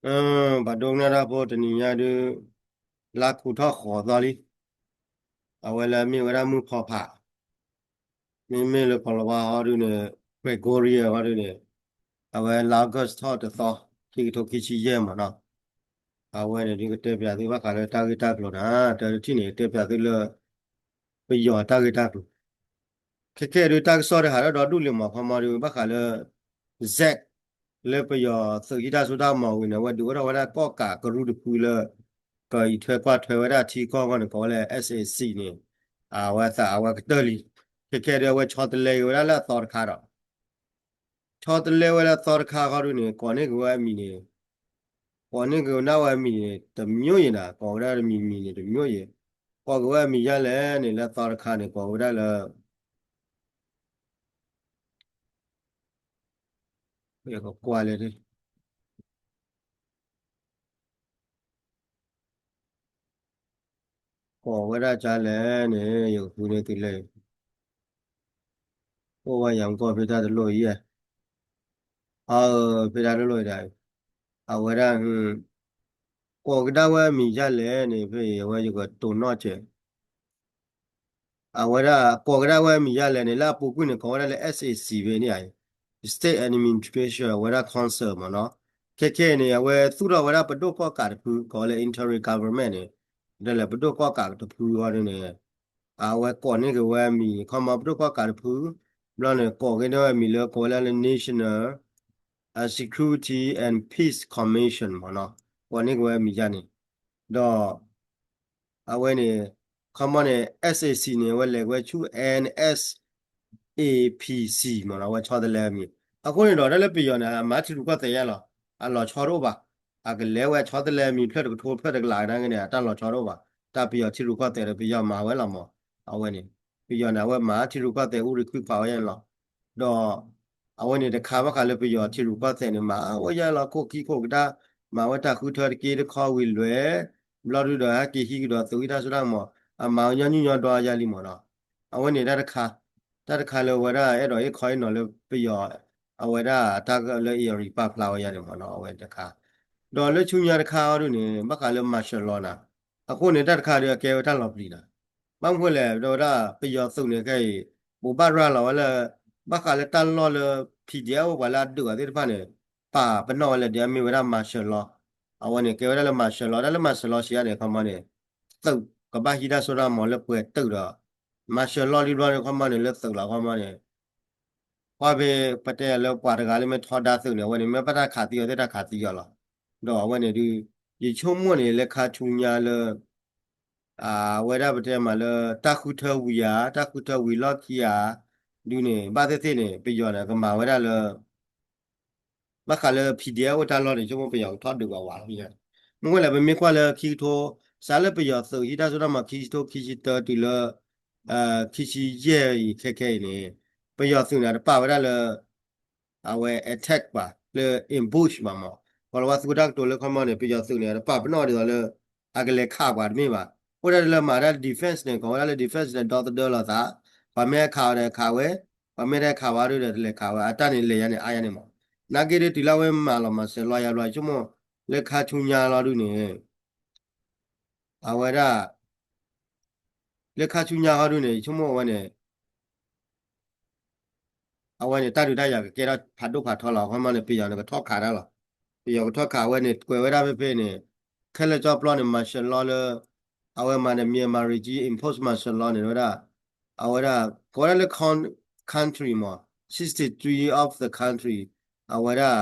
ပှၤဒိကနၣ်တၢ်ဖိတနံၤညါဒုး လါခူးထီၣ်ဃိးသီလံ. အဝဲလၢမ့ၢ်ဝဲဒၣ်မုၢ်ဖီဖး မ့မ့ၢ်လၢကီၤလၤဝါဟီဒုန့ၣ် Gregorian ဟီဒုန့ၣ် အဝဲလါ August ထီၣ်တသီ ခံကထိခံဆံယဲၢ်မ့ၢ်နီၤ. အဝဲန့ၣ်ဒုးကတဲပၠးသုဘၣ်ဃးလၢတၢ်ဂ့ၢ်တၢ်ကျိၤနၤ တၢ်တထံၣ်န့ၣ် ကတဲပၠးသုလၢ ပယီၤတၢ်ဂ့ၢ်တၢ်ကျိၤ ခဲခဲဒုးတၢ်ကစီၣ်ဒုးဟးထီၣ်ဒီဒူၣ်လံမ့ၢ် ခီမီဒုး ဘၣ်ဃးလၢ Zec လၢပယီၤသုးဟံးတၢ်စိတၢ်ကမီၤဝံၤန့ၣ် အဝဲဒုးအိၣ်ထီၣ်ဝဲဒၣ်ကီၢ်ကးကရူၢ်တဖုလၢ ကအံးထွဲကွၢ်ထွဲဝဲဒၣ်ထံကီၢ်အဂီၢ်န့ၣ် ကိးဝဲလၢ SAC န့ၣ် အဝဲသးအဝဲကတၢၢ်လံ. ခဲခဲဒုးအဝဲဆီတလဲက့ၤဝဲဒၣ်လၢအသီတခါဒီး ဆီတလဲဝဲလၢအသီတခါဃီဒုးန့ၣ် ကိးန့ၢ်က့ၤဝဲအမံၤန့ၣ် ကိးန့ၢ်က့ၤဝဲဒၣ်ဝဲအမံၤန့ၣ် တမျိုးယံၤနၤ ကိးဝဲဒၣ်တမံၤမံၤန့ၣ် တမျိုးယံၤ ကိးက့ၤဝဲအမံၤယါလဲၣ်န့ၣ် လၢအသီတခါန့ၣ် ကိးဝဲဒၣ်လၢ ကကွၢ်လၢ ကိးဝဲဒၣ်ကါလဲၣ်န့ၣ် ယကဃုန့ၢ်သုလၢ အိၣ်ဝဲယၤမကီၢ်ဖဲတၢ်တလိၣ်အံၤဧါ, အၢ ဖဲတၢ်တလိၣ်အံၤဒၣ်, အဝဲဒၣ် ကိးကဒါဝဲအမံၤယါလဲၣ်န့ၣ် ဖဲအံၤအဝဲယကတိၤနီၣ်စဲး အဝဲဒၣ်ကိးကဒါဝဲအမံၤယါလဲၣ်န့ၣ် လၢအပူၤကွံာ်န့ၣ် ကိးဝဲဒၣ်လၢ SAC ဖဲန့ၣ်ဧါ, State Administration အဝဲဒၣ် Council မ့ၢ်နီၤ, ခဲခဲအံၤန့ၣ် အဝဲသူၣ်ထီၣ်ဝဲဒၣ်ပဒိၣ်ကီၢ်ကးတဖု ကိးလၢ interim government န့ၣ်, ဒီးလၢပဒိၣ်ကီၢ်ကးတဖုအီၤဒ်န့ၣ် အဝဲကိးန့ၢ်က့ၤဝဲအမံၤ ခီမီပဒိၣ်ကီၢ်ကးတဖု, ဘျီန့ၣ် ကိးက့ၤန့ၢ်ဝဲအမံၤလၢ ကိးဝဲဒၣ်လၢ National Security and Peace Commission မ့ၢ်နီၤ, ကိးန့ၢ်က့ၤဝဲအမံၤယါန့ၣ်, ဒီး အဝဲန့ၣ် ခီမီန့ၣ် SAC န့ၣ် အဝဲလဲၤဝဲဆူ NSAPC မ့ၢ်နီၤ, အဝဲဆီတလဲအမံၤ, အဃိန့ၣ်ဒီး တၢ်လၢပယီၤန့ၣ် အမၤထံရူၢ်ကီၢ်သဲးယါလီၤ, အလီၤဆီတအိၣ်ဘၣ်, အကလဲၤဝဲဆီတလဲအမံၤ ဖျၢၣ်တကထိ ဖျၢၣ်တကလးကဒါက့ၤန့ၣ် အတၢ်လီၤဆီတအိၣ်ဘၣ်, တၢ်ပယီၤထံရူၢ်ကီၢ်သဲးဒီးပယီၤမၤဝဲလီၤမ့ၢ်, အဝဲန့ၣ် ပယီၤန့ၣ် အဝဲမၤထံရူၢ်ကီၢ်သဲး အူရံၤခုၣ်ဖးဝဲယါန့ၣ်လီၤ, ဒီး အဝဲန့ၣ်တခါဘၣ်ဃးလၢပယီၤထံရူၢ်ကီၢ်သဲးန့ၣ် မၤဝဲယါလီၤ ခိၣ်ခံခိၣ်ကဒါ, မၤဝဲတၢ်ဃုထၢတက့တခီဝံၤလွဲၢ်, ဘျီဒုဒီးဟဲက့ၤဟံးကဒီးသုးဟံးတၢ်စိတၢ်ကမီၤ, အမၤဝဲညီနုၢ်ညီဒီယါလံမ့ၢ်နီၤ, အဝဲန့ၣ်တၢ်တခါ, တၢ်တခါလၢဝဲဒၣ်အဲၣ်ဒိးဟ့ၣ်ခီဟ့ၣ်နီၤလၢပယီၤ, အဝဲဒၣ်တၢ်လၢ အ့ၣ်ယီၤရံၤ ပာ်ဖျါဝဲယါန့ၣ်မ့ၢ်နီၤ အဝဲတခါ, ဒီးလၢဆူညါတခါအီၤဒုန့ၣ် ဘၣ်ဃးလၢ martial law နၤ, အဃိန့ၣ်တၢ်တခါဒီးအကဲဝဲတၢ်လီၤပျံၤနၤ, ဘၣ်မနုၤလဲၣ် ဒီးဝဲဒၣ်ပယီၤသုးန့ၣ်ခဲအံၤ, ဘိးဘၣ်ရၤလီၤဝဲလၢ, ဘၣ်ဃးလၢတၢ်လီၢ်လၢ PDF အိၣ်ပှၤလၢအဒုးအီၤသ့ၣ်တဖၣ်န့ၣ်, ပာ်ပနီၣ်ဝဲလၢဒ်အမ့ၢ်ဝဲဒၣ် martial law, အဝဲန့ၣ်ကဲဝဲဒၣ်လၢ martial law တၢ်လၢ martial law စံးယါန့ၣ် ခီမီန့ၣ်, သုးကဘၣ်ဟံးတၢ်စိတၢ်ကမီၤလၢပှဲၤတုာ်ဒီး, martial law လံဘျီန့ၣ် ခီမီန့ၣ်လၢသုးလီၤ ခီမီန့ၣ် ကွၢ်ဖဲပတဲလၢပှၤတဂၤလၢမ့ၢ်ထီဒါသုးန့ၣ် အဝဲန့ၣ်မ့ၢ်ဘၣ်တၢ်ခးသံအီၤသ့ၣ်တၢ်ခးသံအီၤလီၤ, ဒီးအဝဲန့ၣ်ဒုး, ယဆိကမိၣ်န့ၣ်လၢခါဆူညါလၢ အဝဲဒၣ်ပတဲမးလၢ တၢ်ဃုထၢဝံၤဧါ တၢ်ဃုထၢဝံၤလီၢ်ခံဧါ, ဒုးန့ၣ် ဘၣ်သ့ၣ်သ့ၣ်န့ၣ် ပယီၤန့ၣ် ကမၤဝဲဒၣ်လၢ ဘၣ်ဃးလၢ PDF အိၣ်တၢ်လီၢ်န့ၣ် ဆိကမိၣ်ပယီၤကထီၣ်ဒုးဝးဝးလီၤ, မ့ၢ်ဝဲလၢပမ့ၢ်ကွၢ်လၢခံကထိ, စးလၢပယီၤသုးဟံးတၢ်စိတၢ်ကမီၤခံဆံထိခံဆံတၢတုၤလၢ ခံဆံယဲၢ်အံၤခဲခဲအံၤန့ၣ်, ပယီၤသုးန့ၣ် တပာ်ဝဲဒၣ်လၢ အဝဲ attack ဘၣ် လၢ ambush ဘၣ်မး, ကီၤလၤဝါသုးတၢ်ကတိၤလၢခီမီန့ၣ် ပယီၤသုးန့ၣ် တပာ်ပနီၣ်ဒ်သိးလၢ အကလဲၤခးပှၤတမ့ၢ်ဘၣ်, အိၣ်ဒၣ်လၢမၤဒၣ် defense န့ၣ် ကိးဝဲဒၣ်လၢ defense န့ၣ် ဒီသဒၢလိာ်သး, ပှၤမ့ၢ်ဟဲခးအီၤဒီးခးဝဲ, ပှၤမ့ၢ်တဟဲခးဝဲဒၣ်ဒီးတလဲၤခးဝဲ အတၢ်န့ၣ်လဲၤယါန့ၣ် အါယါန့ၣ်မး, နာ်က့ဒ်တုၤလၢအဝဲမၤလီၤ martial law ယါဘျီ ဆိကမိၣ် လၢခါဆူညါလီၤဒုးန့ၣ် အဝဲဒၣ် လၢခါဆူညါဟီဒုးန့ၣ် ယဆိကမိၣ်အဝဲန့ၣ် အဝဲန့ၣ် တၢ်ဒုးတၢ်ယၤကကဲထီၣ်ဖးဒိၣ်ဖးထီလီၤ ခီမီန့ၣ် ပယီၤန့ၣ်ကထီၣ်ခးတၢ်လီၤ, ပယီၤကထီၣ်ခးအဝဲန့ၣ် ကွဲးဝဲဒၣ်ဖဲဖဲန့ၣ်, ခဲလၢာ်ကၠီပျီန့ၣ် martial law လၢ အဝဲမၤန့ၣ် Myanmar regime impose martial law န့ၣ် ဝဲဒၣ်, အဝဲဒၣ် ကိးဝဲဒၣ်လၢ country မး sixty-three of the country အဝဲဒၣ်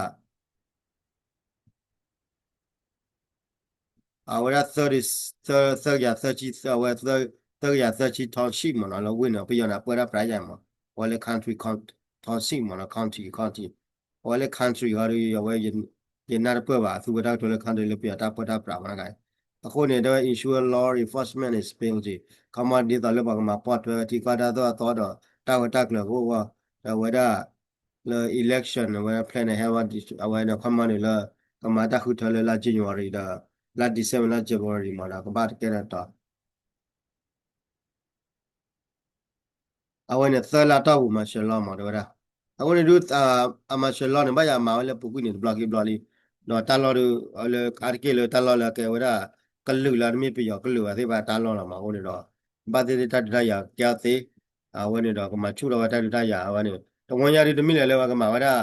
အဝဲဒၣ် သၢကယၤသၢဆံ အဝဲ သၢကယၤသၢဆံ township မ့ၢ်နီၤ လၢဝ့ၢ်န့ၣ် ပယီၤန့ၣ် အပၢတၢ်ပြးယါမး အဝဲလၢ country township မ့ၢ်နီၤ county county အဝဲလၢ country ဟီဒီး အဝဲ ယနၢ်တပၢၢ်ဘၣ် သူဝဲတၢ်ကတိၤလၢ country လၢပယီၤတၢ်ပၢတၢ်ပြးမးနဂၤ အဃိန့ၣ် တဲဝဲ ensure law enforcement is built ခီမီဒ်သိးလၢပှၤကမၤပိာ်ထွဲထံကီၢ်တၢ်သိၣ်အသီဒီး တၢ်ဝဲတၢ်ကျၢၤကအိၣ်ဂီၢ် ဒီးအဝဲဒၣ် လၢ election အဝဲ plan န့ၣ် ဟဲဝဲ အဝဲန့ၣ် ခီမီန့ၣ်လၢ ကမၤတၢ်ဃုထၢလၢလါ January ဒီး လါ December လါ January မးဒီး ကဘၣ်တကဲထီၣ်တီၤ အဝဲန့ၣ် သၢလါတီၢ်ပူၤ martial law မး တဲဝဲဒၣ်. အဃိန့ၣ်ဒုး အ martial law န့ၣ် ဘၣ်ယၤမၤဝဲလၢပူၤကွံာ်န့ၣ် တဘျီခံဘျီလံ. ဒီးတၢ်လီၢ်ဒီး လၢအါတက့ၢ်လၢတၢ်လီၢ်လၢအကဲဝဲဒၣ် ကလုာ်လၢတမ့ၢ်ပယီၤကလုာ်ဘၣ်သ့ၣ်တဖၣ်တၢ်လီၢ်လီၤမး. အဃိန့ၣ်ဒီး ဘၣ်သ့ၣ်သ့ၣ်တၢ်ဒုးတၢ်ယၤကဲအီၤသ့, အဝဲန့ၣ်ဒီးကမၤဆူၣ်ထီၣ်ဝဲတၢ်ဒုးတၢ်ယၤ အဝဲန့ၣ် တဝီညါဒုးတမ့ၢ်လဲၤလၢပှၤကမၤဝဲဒၣ်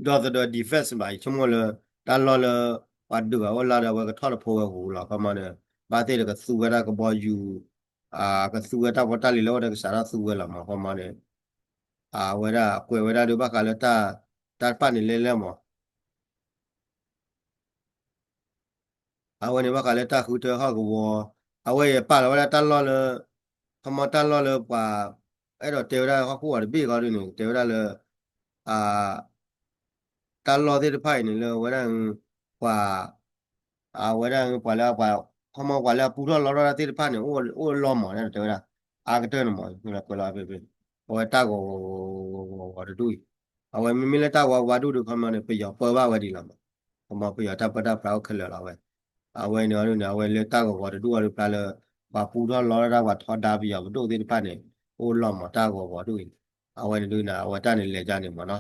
ဒီသဒၢ defense ဘၣ် ယဆိကမိၣ်လၢ တၢ်လီၢ်လၢ ပှၤဒုးအီၤအိၣ်လၢဒီးအဝဲကထီၣ်တဖိဝဲဂူၤလီၤ. ခီမီန့ၣ် ဘၣ်သ့ၣ်ဒီးကသူဝဲဒၣ်ကဘီယူၤ ကသူဝဲတၢ်ဖိတၢ်လံၤလၢအိၣ်ဒီးကစးထီၣ်သူဝဲလီၤမး. ခီမီန့ၣ် အဝဲဒၣ်ကွဲးဝဲဒၣ်ဒုးဘၣ်ဃးလၢ တၢ်တဖၣ်န့ၣ်လဲၣ်လဲၣ်မး အဝဲန့ၣ်ဘၣ်ဃးလၢတၢ်ဃုထၢဟီၣ်ကဝီၤ, အဝဲအံၤပာ်လီၤဝဲဒၣ်တၢ်လီၢ်လၢ ခီမီတၢ်လီၢ်လၢပှၤ အဲၣ်ဒိးတဲဝဲဒၣ်ဟီၣ်ခိၣ်ဂီၤတဘ့ၣ်ဃီဒုးန့ၣ် တဲဝဲဒၣ်လၢ တၢ်လီၢ်သ့ၣ်တဖၣ်အံၤန့ၣ်လၢဝဲဒၣ် ပှၤ အဝဲဒၣ်ပှၤလၢပှၤ ခီမီပှၤလၢအပူထီၣ်လီထီၣ်တၢ်သ့ၣ်တဖၣ်န့ၣ် အိၣ်လီၤမး တဲဝဲဒၣ် အါကတၢၢ်န့ၣ်မး ကွဲးလီၤ အဝဲတၢ်ဂီၤဂီၤဂီၤဂီၤတဒူၣ်အံၤ အဝဲမ့မ့ၢ်လၢတၢ်ဂီၤဝါဒူၣ်ဒုး ခီမီန့ၣ် ပယီၤပၢဘၣ်ဝဲဒ်လီၤမး. ခီမီပယီၤတၢ်ပၢတၢ်ပြးအိၣ်ခဲလၢာ်လီၤဝဲ အဝဲန့ၣ်န့ၣ် အဝဲလၢတၢ်ဂီၤဂီၤတဒူၣ်အီၤဒုးဖျါလၢ ပှၤပူထီၣ်လီထီၣ်တၢ် ပှၤထီဒါပယီၤပဒိၣ်သ့ၣ်တဖၣ်န့ၣ် အိၣ်လီၤမးတၢ်ဂီၤဂီၤဒူၣ်အံၤ အဝဲန့ၣ်ဒုးန့ၣ် အဝဲတၢ်န့ၣ်လဲၤကၢ်န့ၣ်မးနီၤ.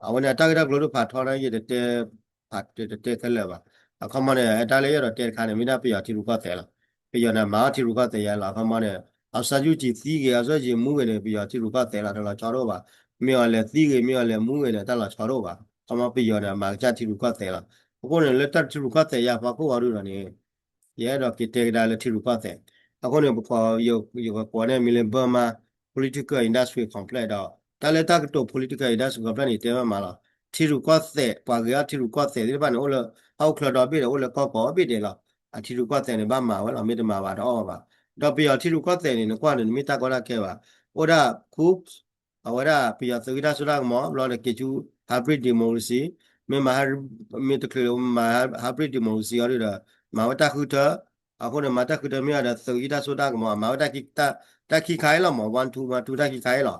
အဝဲန့ၣ်အတၢ်ဂ့ၢ်တၢ်ကျိၤဒုးဖးထီန့ၣ် ယတတဲ ဖးတတဲခဲလၢာ်ဘၣ်. အခီမီန့ၣ် အတၢ်လၢယအဲၣ်ဒိးတဲတခါန့ၣ် မ့ၢ်ဒၣ်ပယီၤထံရူၢ်ကီၢ်သဲးလီၤ. ပယီၤန့ၣ် မၤအီၣ်ထံရူၢ်ကီၢ်သဲးယါလီၤ. အခီမီန့ၣ် အောင်ဆန်းစုကြည်သံဂ့ၤ အောင်ဆန်းစုကြည်မူဂ့ၤန့ၣ် ပယီၤထံရူၢ်ကီၢ်သဲးလီၤ တလီၤဆီဒိၣ်ဘၣ်. မ့ၢ်အီၤလဲၤသံဂ့ၤ မ့ၢ်အီၤလဲၤမူဂ့ၤန့ၣ် တၢ်လီၤဆီဒိၣ်ဘၣ်. အခီမီပယီၤန့ၣ် အမၤကစၢ်ထံရူၢ်ကီၢ်သဲးလီၤ. အဃိန့ၣ် လၢတၢ်ထံရူၢ်ကီၢ်သဲးယါဖီခိၣ်အီၤဒုးဒီးန့ၣ် ယအဲၣ်ဒိးက့ၤတဲကဒါလၢထံရူၢ်ကီၢ်သဲး. အဃိန့ၣ် ပကိး ယကကိးန့ၢ်မံၤလၢ Burma Political Industry Complex ဒီး တၢ်လၢတၢ်ကတိၤ Political Industry Complex န့ၣ် တဲဘၣ်မးလီၤ. ထံရူၢ်ကီၢ်သဲး ပှၤဂ့ၤအီၣ်ထံရူၢ်ကီၢ်သဲးသ့ၣ်တဖၣ်န့ၣ် အိၣ်လၢဟီၣ်ခိၣ်ချၢဒီဘ့ၣ်ဒီး အိၣ်လၢကီၢ်ကိးဘ့ၣ်ဒဲးလီၤ. အထံရူၢ်ကီၢ်သဲးန့ၣ် ဘၣ်မၤဝဲလီၤ မ့ၢ်တမၤဘၣ်တအီၣ်ဘၣ်. ဒီးပယီၤထံရူၢ်ကီၢ်သဲးန့ၣ် နကွၢ်န့ၣ် နမ့ၢ်တၢ်ကီတၢ်ခဲဘၣ်. အိၣ်ဒၣ် coup အဝဲဒၣ်ပယီၤသုးဂံၢ်တၢ်စိတၢ်ကမီၤ ဘျီဒီးက့ၤဆူ hybrid democracy မ့ၢ်မၤ မ့ၢ်တချုးလၢမၤ hybrid democracy အီၤဒုးဒီး မၤဝဲတၢ်ဃုထၢ, အဃိန့ၣ် မၤတၢ်ဃုထၢမ့ၢ်အီၤဒီးသုးဂံၢ်တၢ်စိတၢ်ကမီၤ မၤဝဲတၢ်ခံခါအံၤလီၤမး one two one two တၢ်ခံခါအံၤလီၤ.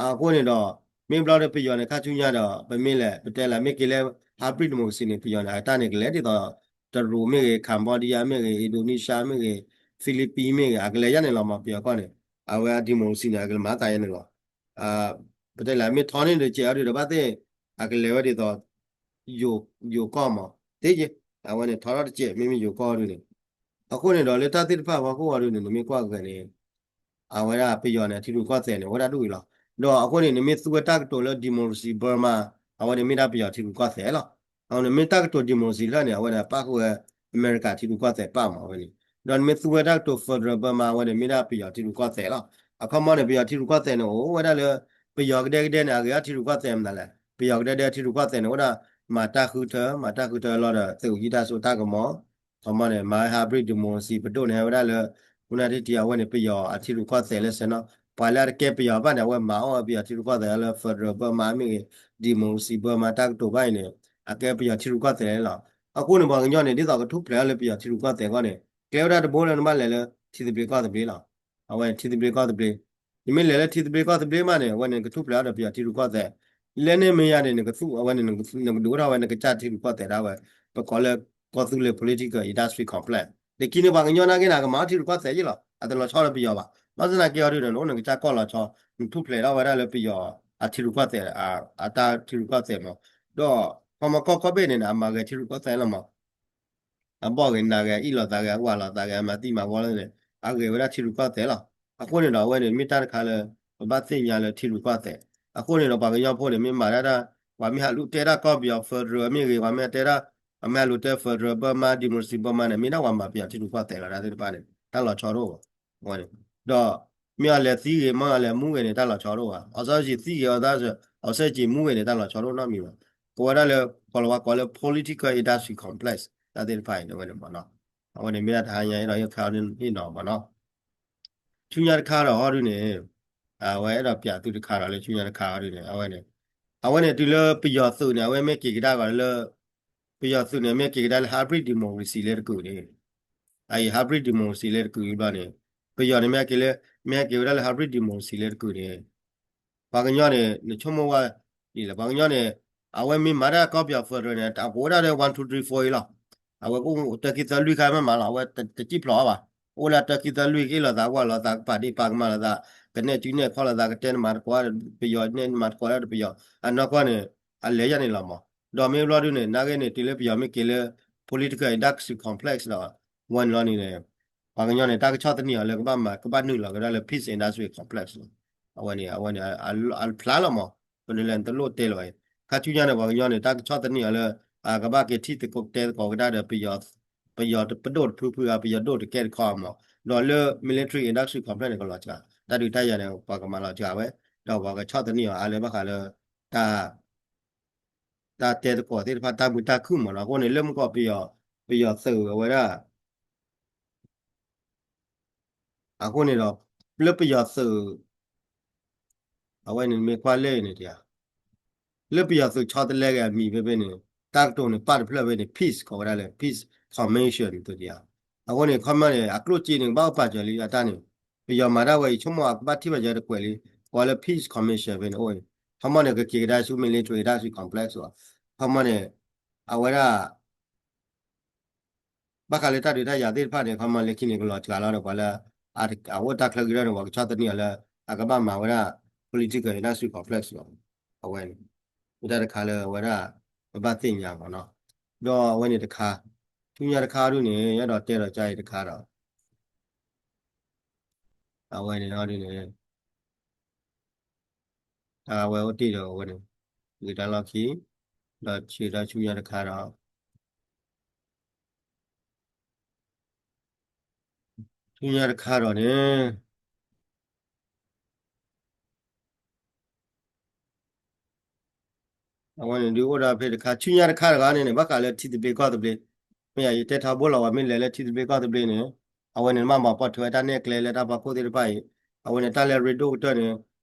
အဃိန့ၣ်ဒီး မ့ၢ်ဘျီဒီးပယီၤန့ၣ် ခါဆူညါဒီး ပမ့ၢ်လဲၤ ပတဲလၢမ့ၢ်က့ၤလၢ hybrid democracy န့ၣ် ပယီၤန့ၣ် အတၢ်န့ၣ်ကလဲၤဒ်သိး တရူးမ့ၢ်ဂ့ၤ Cambodia မ့ၢ်ဂ့ၤ Indonesia မ့ၢ်ဂ့ၤ Philippines မ့ၢ်ဂ့ၤ အကလဲၤယါန့ၣ်လီၤမး ပယီၤကီၢ်န့ၣ် အဝဲ democracy န့ၣ် အကလဲၤမၤသးယါန့ၣ်လီၤ. ပတဲလၢမ့ၢ်ထီန့ၢ်တစဲးအီၤဒုးဒီးဘၣ်သ့ၣ် အကလဲၤဝဲဒ်သိး ယိၤကီၢ်မး သ့ယဲ, အဝဲန့ၣ်ထီထီၣ်တစဲး မ့မ့ၢ်ယိၤကီၢ်ဒုးန့ၣ်, အဃိန့ၣ်ဒီးလၢတၢ်သ့ၣ်တဖၣ်ဖီခိၣ်အီၤဒုးန့ၣ် နမ့ၢ်ကွၢ်က့ၤန့ၣ် အဝဲဒၣ်ပယီၤန့ၣ် ထံရူၢ်ကီၢ်သဲးန့ၣ် အိၣ်ဝဲဒၣ်ဒ်အံၤလီၤ. ဒီးအဃိန့ၣ် နမ့ၢ်သူဝဲတၢ်ကတိၤလၢ democracy Burma အဝဲန့ၣ်မ့ၢ်ဒၣ်ပယီၤထံရူၢ်ကီၢ်သဲးလီၤ. အဃိန့ၣ်မ့ၢ်တၢ်ကတိၤ democracy လၢာ်န့ၣ် အဝဲန့ၣ်ပၣ်ဃုာ်ဝဲ အမဲရကၤထံရူၢ်ကီၢ်သဲးပၣ်မးဝဲန့ၣ်, ဒီးနမ့ၢ်သူဝဲတၢ်ကတိၤ federal Burma အဝဲန့ၣ်မ့ၢ်ဒၣ်ပယီၤထံရူၢ်ကီၢ်သဲးလီၤ. အခီမီန့ၣ် ပယီၤထံရူၢ်ကီၢ်သဲးန့ၣ် အိၣ်ဝဲဒၣ်လၢ ပယီၤကဒဲကဒဲန့ၣ် အဂ့ၤအီၣ်ထံရူၢ်ကီၢ်သဲးမနုၤလဲၣ်, ပယီၤကဒဲကဒဲထံရူၢ်ကီၢ်သဲးန့ၣ် အိၣ်ဒၣ် မၤတၢ်ဃုထၢ မၤတၢ်ဃုထၢလီၤဒီး သုးဂံၢ်တၢ်စိတၢ်ကမီၤ ခီမီန့ၣ် မၤ hybrid democracy ပဒိၣ်န့ၣ် ဟဲဝဲဒၣ်လၢ ခိၣ်နၢ်ထံထံ အဝဲန့ၣ် ပယီၤအထံရူၢ်ကီၢ်သဲးလၢစဲးနီၤ, ပှၤလၢအတကဲပယီၤဘၣ်န့ၣ် အဝဲမၤအီၣ်ပယီၤထံရူၢ်ကီၢ်သဲးလၢ federal Burma မ့ၢ်ဂ့ၤ democracy Burma တၢ်ကတိၤဘၣ်အံၤန့ၣ် အကဲပယီၤထံရူၢ်ကီၢ်သဲးလီၤ. အဃိန့ၣ် ပှၤကညီန့ၣ် ဒ်သိးကထူၣ်ဖျဲးအီၤလၢပယီၤထံရူၢ်ကီၢ်သဲးအဂီၢ်န့ၣ် ကျဲဝဲဒၣ်တဘိလၢနဘၣ်လဲၤလၢထံသဘျ့ကီၢ်သဘျ့လီၤ. အဝဲထံသဘျ့ကီၢ်သဘျ့, နမ့ၢ်လဲၤလၢထံသဘျ့ကီၢ်သဘျ့မးန့ၣ် အဝဲန့ၣ်ကထူၣ်ဖျဲးအီၤဒီးပယီၤထံရူၢ်ကီၢ်သဲး, လၢန့ၣ်မ့ၢ်ယါန့ၣ် နကသူၣ်အဝဲန့ၣ် နကဒုးအိၣ်ထီၣ်ဝဲနကစၢ်ထံရူၢ်ကီၢ်သဲးဒၣ်ဝဲ, ပကိးလၢ ကီၢ်သူလ့ၤ political industry complex တခီန့ၣ် ပှၤကညီနာ်က့န့ၣ် အကမၤအီၣ်ထံရူၢ်ကီၢ်သဲးယ့ၣ်လီၤ, အတလီၤဆီဒီးပယီၤဘၣ်. ဘၣ်ဆၣ်သနာ်က့အီၤဒုးန့ၣ် နအိၣ်နကစၢ်ကီၢ်လီၤဆီ, နထူၣ်ဖျဲးထီၣ်ဝဲဒၣ်လၢပယီၤအထံရူၢ်ကီၢ်သဲး, အတၢ်ထံရူၢ်ကီၢ်သဲးမး, ဒီး ခီမီကီၢ်ကိးဘ့ၣ်န့ၣ် အမၤဂဲၤထံရူၢ်ကီၢ်သဲးလီၤမး အဘီၣ်ဂ့ၤနးဂ့ၤ အအံၣ်လိာ်သးဂ့ၤ အဝၤလိာ်သးဂ့ၤ အမၤသံမၤဝီလၢန့ၣ် အဂ့ၤဝဲဒၣ်ထံရူၢ်ကီၢ်သဲးလီၤ. အဃိန့ၣ်ဒီး အဝဲန့ၣ်မ့ၢ်တၢ်တခါလၢ ပဘၣ်သ့ၣ်ညါလၢထံရူၢ်ကီၢ်သဲး. အဃိန့ၣ်ဒီး ပှၤကညီဖိန့ၣ် မ့ၢ်မၤတၢ်တၢ် ပှၤမ့ၢ်ဟးလူၤတဲတၢ်ကီၢ်ပယီၤ federal မ့ၢ်ဂ့ၤ ပှၤမ့ၢ်တဲတၢ် ပှၤမ့ၢ်ဟးလူၤတဲ federal Burma democracy Burma န့ၣ် မ့ၢ်ဒၣ်ပှၤမၤပယီၤထံရူၢ်ကီၢ်သဲးလီၤ တၢ်သ့ၣ်တဖၣ်န့ၣ် တၢ်လီၤဆီတအိၣ်ဘၣ်. အဝဲန့ၣ် ဒီး မ့ၢ်အလဲၤသံဂ့ၤ မ့ၢ်အလဲၤမူဂ့ၤန့ၣ် တၢ်လီၤဆီတအိၣ်ဘၣ်. အောင်ဆန်းစုကြည်သံဂ့ၤ အောင်ဆန်းစုကြည်မူဂ့ၤန့ၣ် တၢ်လီၤဆီတအိၣ်နီတမံၤဘၣ်. ကဝဲဒၣ်လၢ ကီၤလၤဝါကိးလၢ political industry complex တၢ်သ့ၣ်တဖၣ်အံၤန့ၣ်ဝဲန့ၣ်မးနီၤ. အဝဲန့ၣ်မ့ၢ်ဒၣ်တဟါညါအဲၣ်ဒိးဟ့ၣ်ခါအီၤန့ၣ်နီၤမးနီၤ. ဆူညါတခါဒီးဟီဒုန့ၣ် အဝဲအဲၣ်ဒိးပျးသုတခါဒီးလၢဆူညါတခါဟီဒုန့ၣ် အဝဲန့ၣ် အဝဲန့ၣ်တုၤလၢပယီၤသုးန့ၣ် အဝဲမ့ၢ်က့ၤကဒါကီးလၢ ပယီၤသုးန့ၣ် မ့ၢ်က့ၤကဒါလၢ hybrid democracy လၢတကုာ်န့ၣ် အအံၤ hybrid democracy လၢတကုာ်အံၤဘျီန့ၣ် ပယီၤန့ၣ်မ့ၢ်က့ၤလၢ မ့ၢ်က့ၤဝဲဒၣ်လၢ hybrid democracy လၢတကုာ်န့ၣ် ပှၤကညီန့ၣ် နဆိကမိၣ်ဝဲ ဒ်လဲၣ် ပှၤကညီန့ၣ် အဝဲမ့ၢ်မၤတၢ်ကီၢ်ပယီၤ federal န့ၣ် အကအိၣ်ဒၣ်လၢ one two three four အံၤလီၤ. အဝဲကအိၣ်တၢ်ခံသၢလွံၢ်ခါမ့ၢ်မးလီၤ အဝဲတစံၣ်ဖျိးအီၤဘၣ်. အိၣ်လၢတၢ်ခံသၢလွံၢ်ကဟ့ၣ်လိာ်သး ဝၢ်လိာ်သး ကပာ်ဒ့ၣ်ပာ်ကမၣ်လိာ်သး ကနဲၣ်စုနဲၣ်ခီၣ်လိာ်သး ကတဲနမၤတကိး ပယီၤနဲၣ်နမၤတကိးဒၣ်တပယီၤ အနီၢ်ကီၢ်န့ၣ် အလဲၤယါန့ၣ်လီၤမး. ဒီးမ့ၢ်ဘျီဒုန့ၣ် နာ်က့န့ၣ် တုၤလၢပယီၤမ့ၢ်က့ၤလၢ political industry complex ဒီး ဝဲန့ၣ်လီၤန့ၣ်န့ၣ် ပှၤကညီန့ၣ် တၢ်ကဆီၣ်သနံးအီၤလၢကဘၣ်မၤ ကဘၣ်နုာ်လီၤကဒါလၢ peace industry complex လီၤ. အဝဲန့ၣ် အဝဲန့ၣ် အဖျါလီၤမး, ပန့ၣ်လဲၣ် နတလိၣ်တဲလၢၤဘၣ်အံၤ, ခါဆူညါန့ၣ် ပှၤကညီန့ၣ် တၢ်ကဆီၣ်သနံးအီၤလၢ ကဘၣ်က့ၤထံၣ်သကိးတဲသကိးကဒါဒီး ပယီၤ ပဒိၣ်တဖုဖုဧါ ပယီၤဒိၣ်တကဲတခီမး, ဒီးလၢ military industry complex န့ၣ် ကလီၤစှၤ, တၢ်ဒုးတၢ်ယၤန့ၣ် ပှၤကမၤလီၤစှၤဝဲ, ဒီးပှၤကဆီၣ်သနံးအီၤအါလၢဘၣ်ဃးလၢ တၢ် တၢ်တဲသကိးသ့ၣ်တဖၣ် တၢ်မုာ်တၢ်ခုၣ်မးနီၤ. အဃိန့ၣ် လၢမုၢ်ကီၢ်ပယီၤ ပယီၤသုးအဝဲဒၣ် အဃိန့ၣ်ဒီး လၢပယီၤသုး အဝဲန့ၣ်မ့ၢ်ကွၢ်လၢန့ၣ်တယၤ လၢပယီၤသုးဆီတလဲက့ၤအမံၤဖဲဖဲန့ၣ် တၢ်ကတိၤန့ၣ် ပာ်တဖျၢၣ်ဖဲန့ၣ် peace ကိးဝဲဒၣ်လၢ peace commission သုတယၤ. အဃိန့ၣ် ခီမီန့ၣ် အကျိၣ်စ့န့ၣ် ကဘၣ်အိၣ်ပာ်စၢၤလံအတၢ်န့ၣ် ပယီၤမၤတၢ်ဝဲအံၤ ဆိကမိၣ်အကဘၣ်ထံၣ်ဘၣ်ယၤတကွဲးလံ, ပှၤလၢ peace commission ဖဲန့ၣ်အိၣ်အံၤ ခီမီန့ၣ် ကက့ၤကဒါဆူ military industry complex လီၤ. ခီမီန့ၣ် အဝဲဒၣ် ဘၣ်ဃးလၢတၢ်ဒုးတၢ်ယၤသ့ၣ်တဖၣ်န့ၣ် ခီမီလၢခံန့ၣ် ကလီၤစှၤလီၤဒီး ပှၤလၢ အအိၣ်တၢ်ချၢကရၢန့ၣ် ပှၤကဆီၣ်သနံးအီၤလၢ အကဘၣ်မၤဝဲဒၣ် political industry complex လီၤ. အဝဲန့ၣ် မ့ၢ်တၢ်တခါလၢအဝဲဒၣ် ပဘၣ်သ့ၣ်ညါမးနီၤ. ဒီးအဝဲန့ၣ်တခါ ဆူညါတခါဒုန့ၣ် ယအဲၣ်ဒိးတဲဒီးကါအံၤတခါဒီး အဝဲန့ၣ်ဒုန့ၣ် တၢ်ဝဲအိၣ်တ့ၢ်ဒီးအဝဲန့ၣ် ဂ့ၤတၢ်လီၢ်ခံ ဒီးဆၢတၢ်ဆူညါတခါဒီး ဆူညါတခါဒီးန့ၣ် အဝဲန့ၣ်ဒုးအိၣ်ဒီးဖဲတခါ ဆူညါတခါတဂၤန့ၣ်န့ၣ် ဘၣ်ဃးလၢထံသဘျ့ကီၢ်သဘျ့ မ့ၢ်ယၤ ယတဲထီဘိလီၤဝဲမ့ၢ်လဲၤလၢထံသဘျ့ကီၢ်သဘျ့န့ၣ် အဝဲန့ၣ်မ့ၢ်မၤပိာ်ထွဲတၢ်နဲၣ်ကျဲလၢတၢ်ဖီခိၣ်သ့ၣ်တဖၣ်အံၤ အဝဲန့ၣ်တၢ်လၢရ့ဒိၣ်ကတၢၢ်န့ၣ်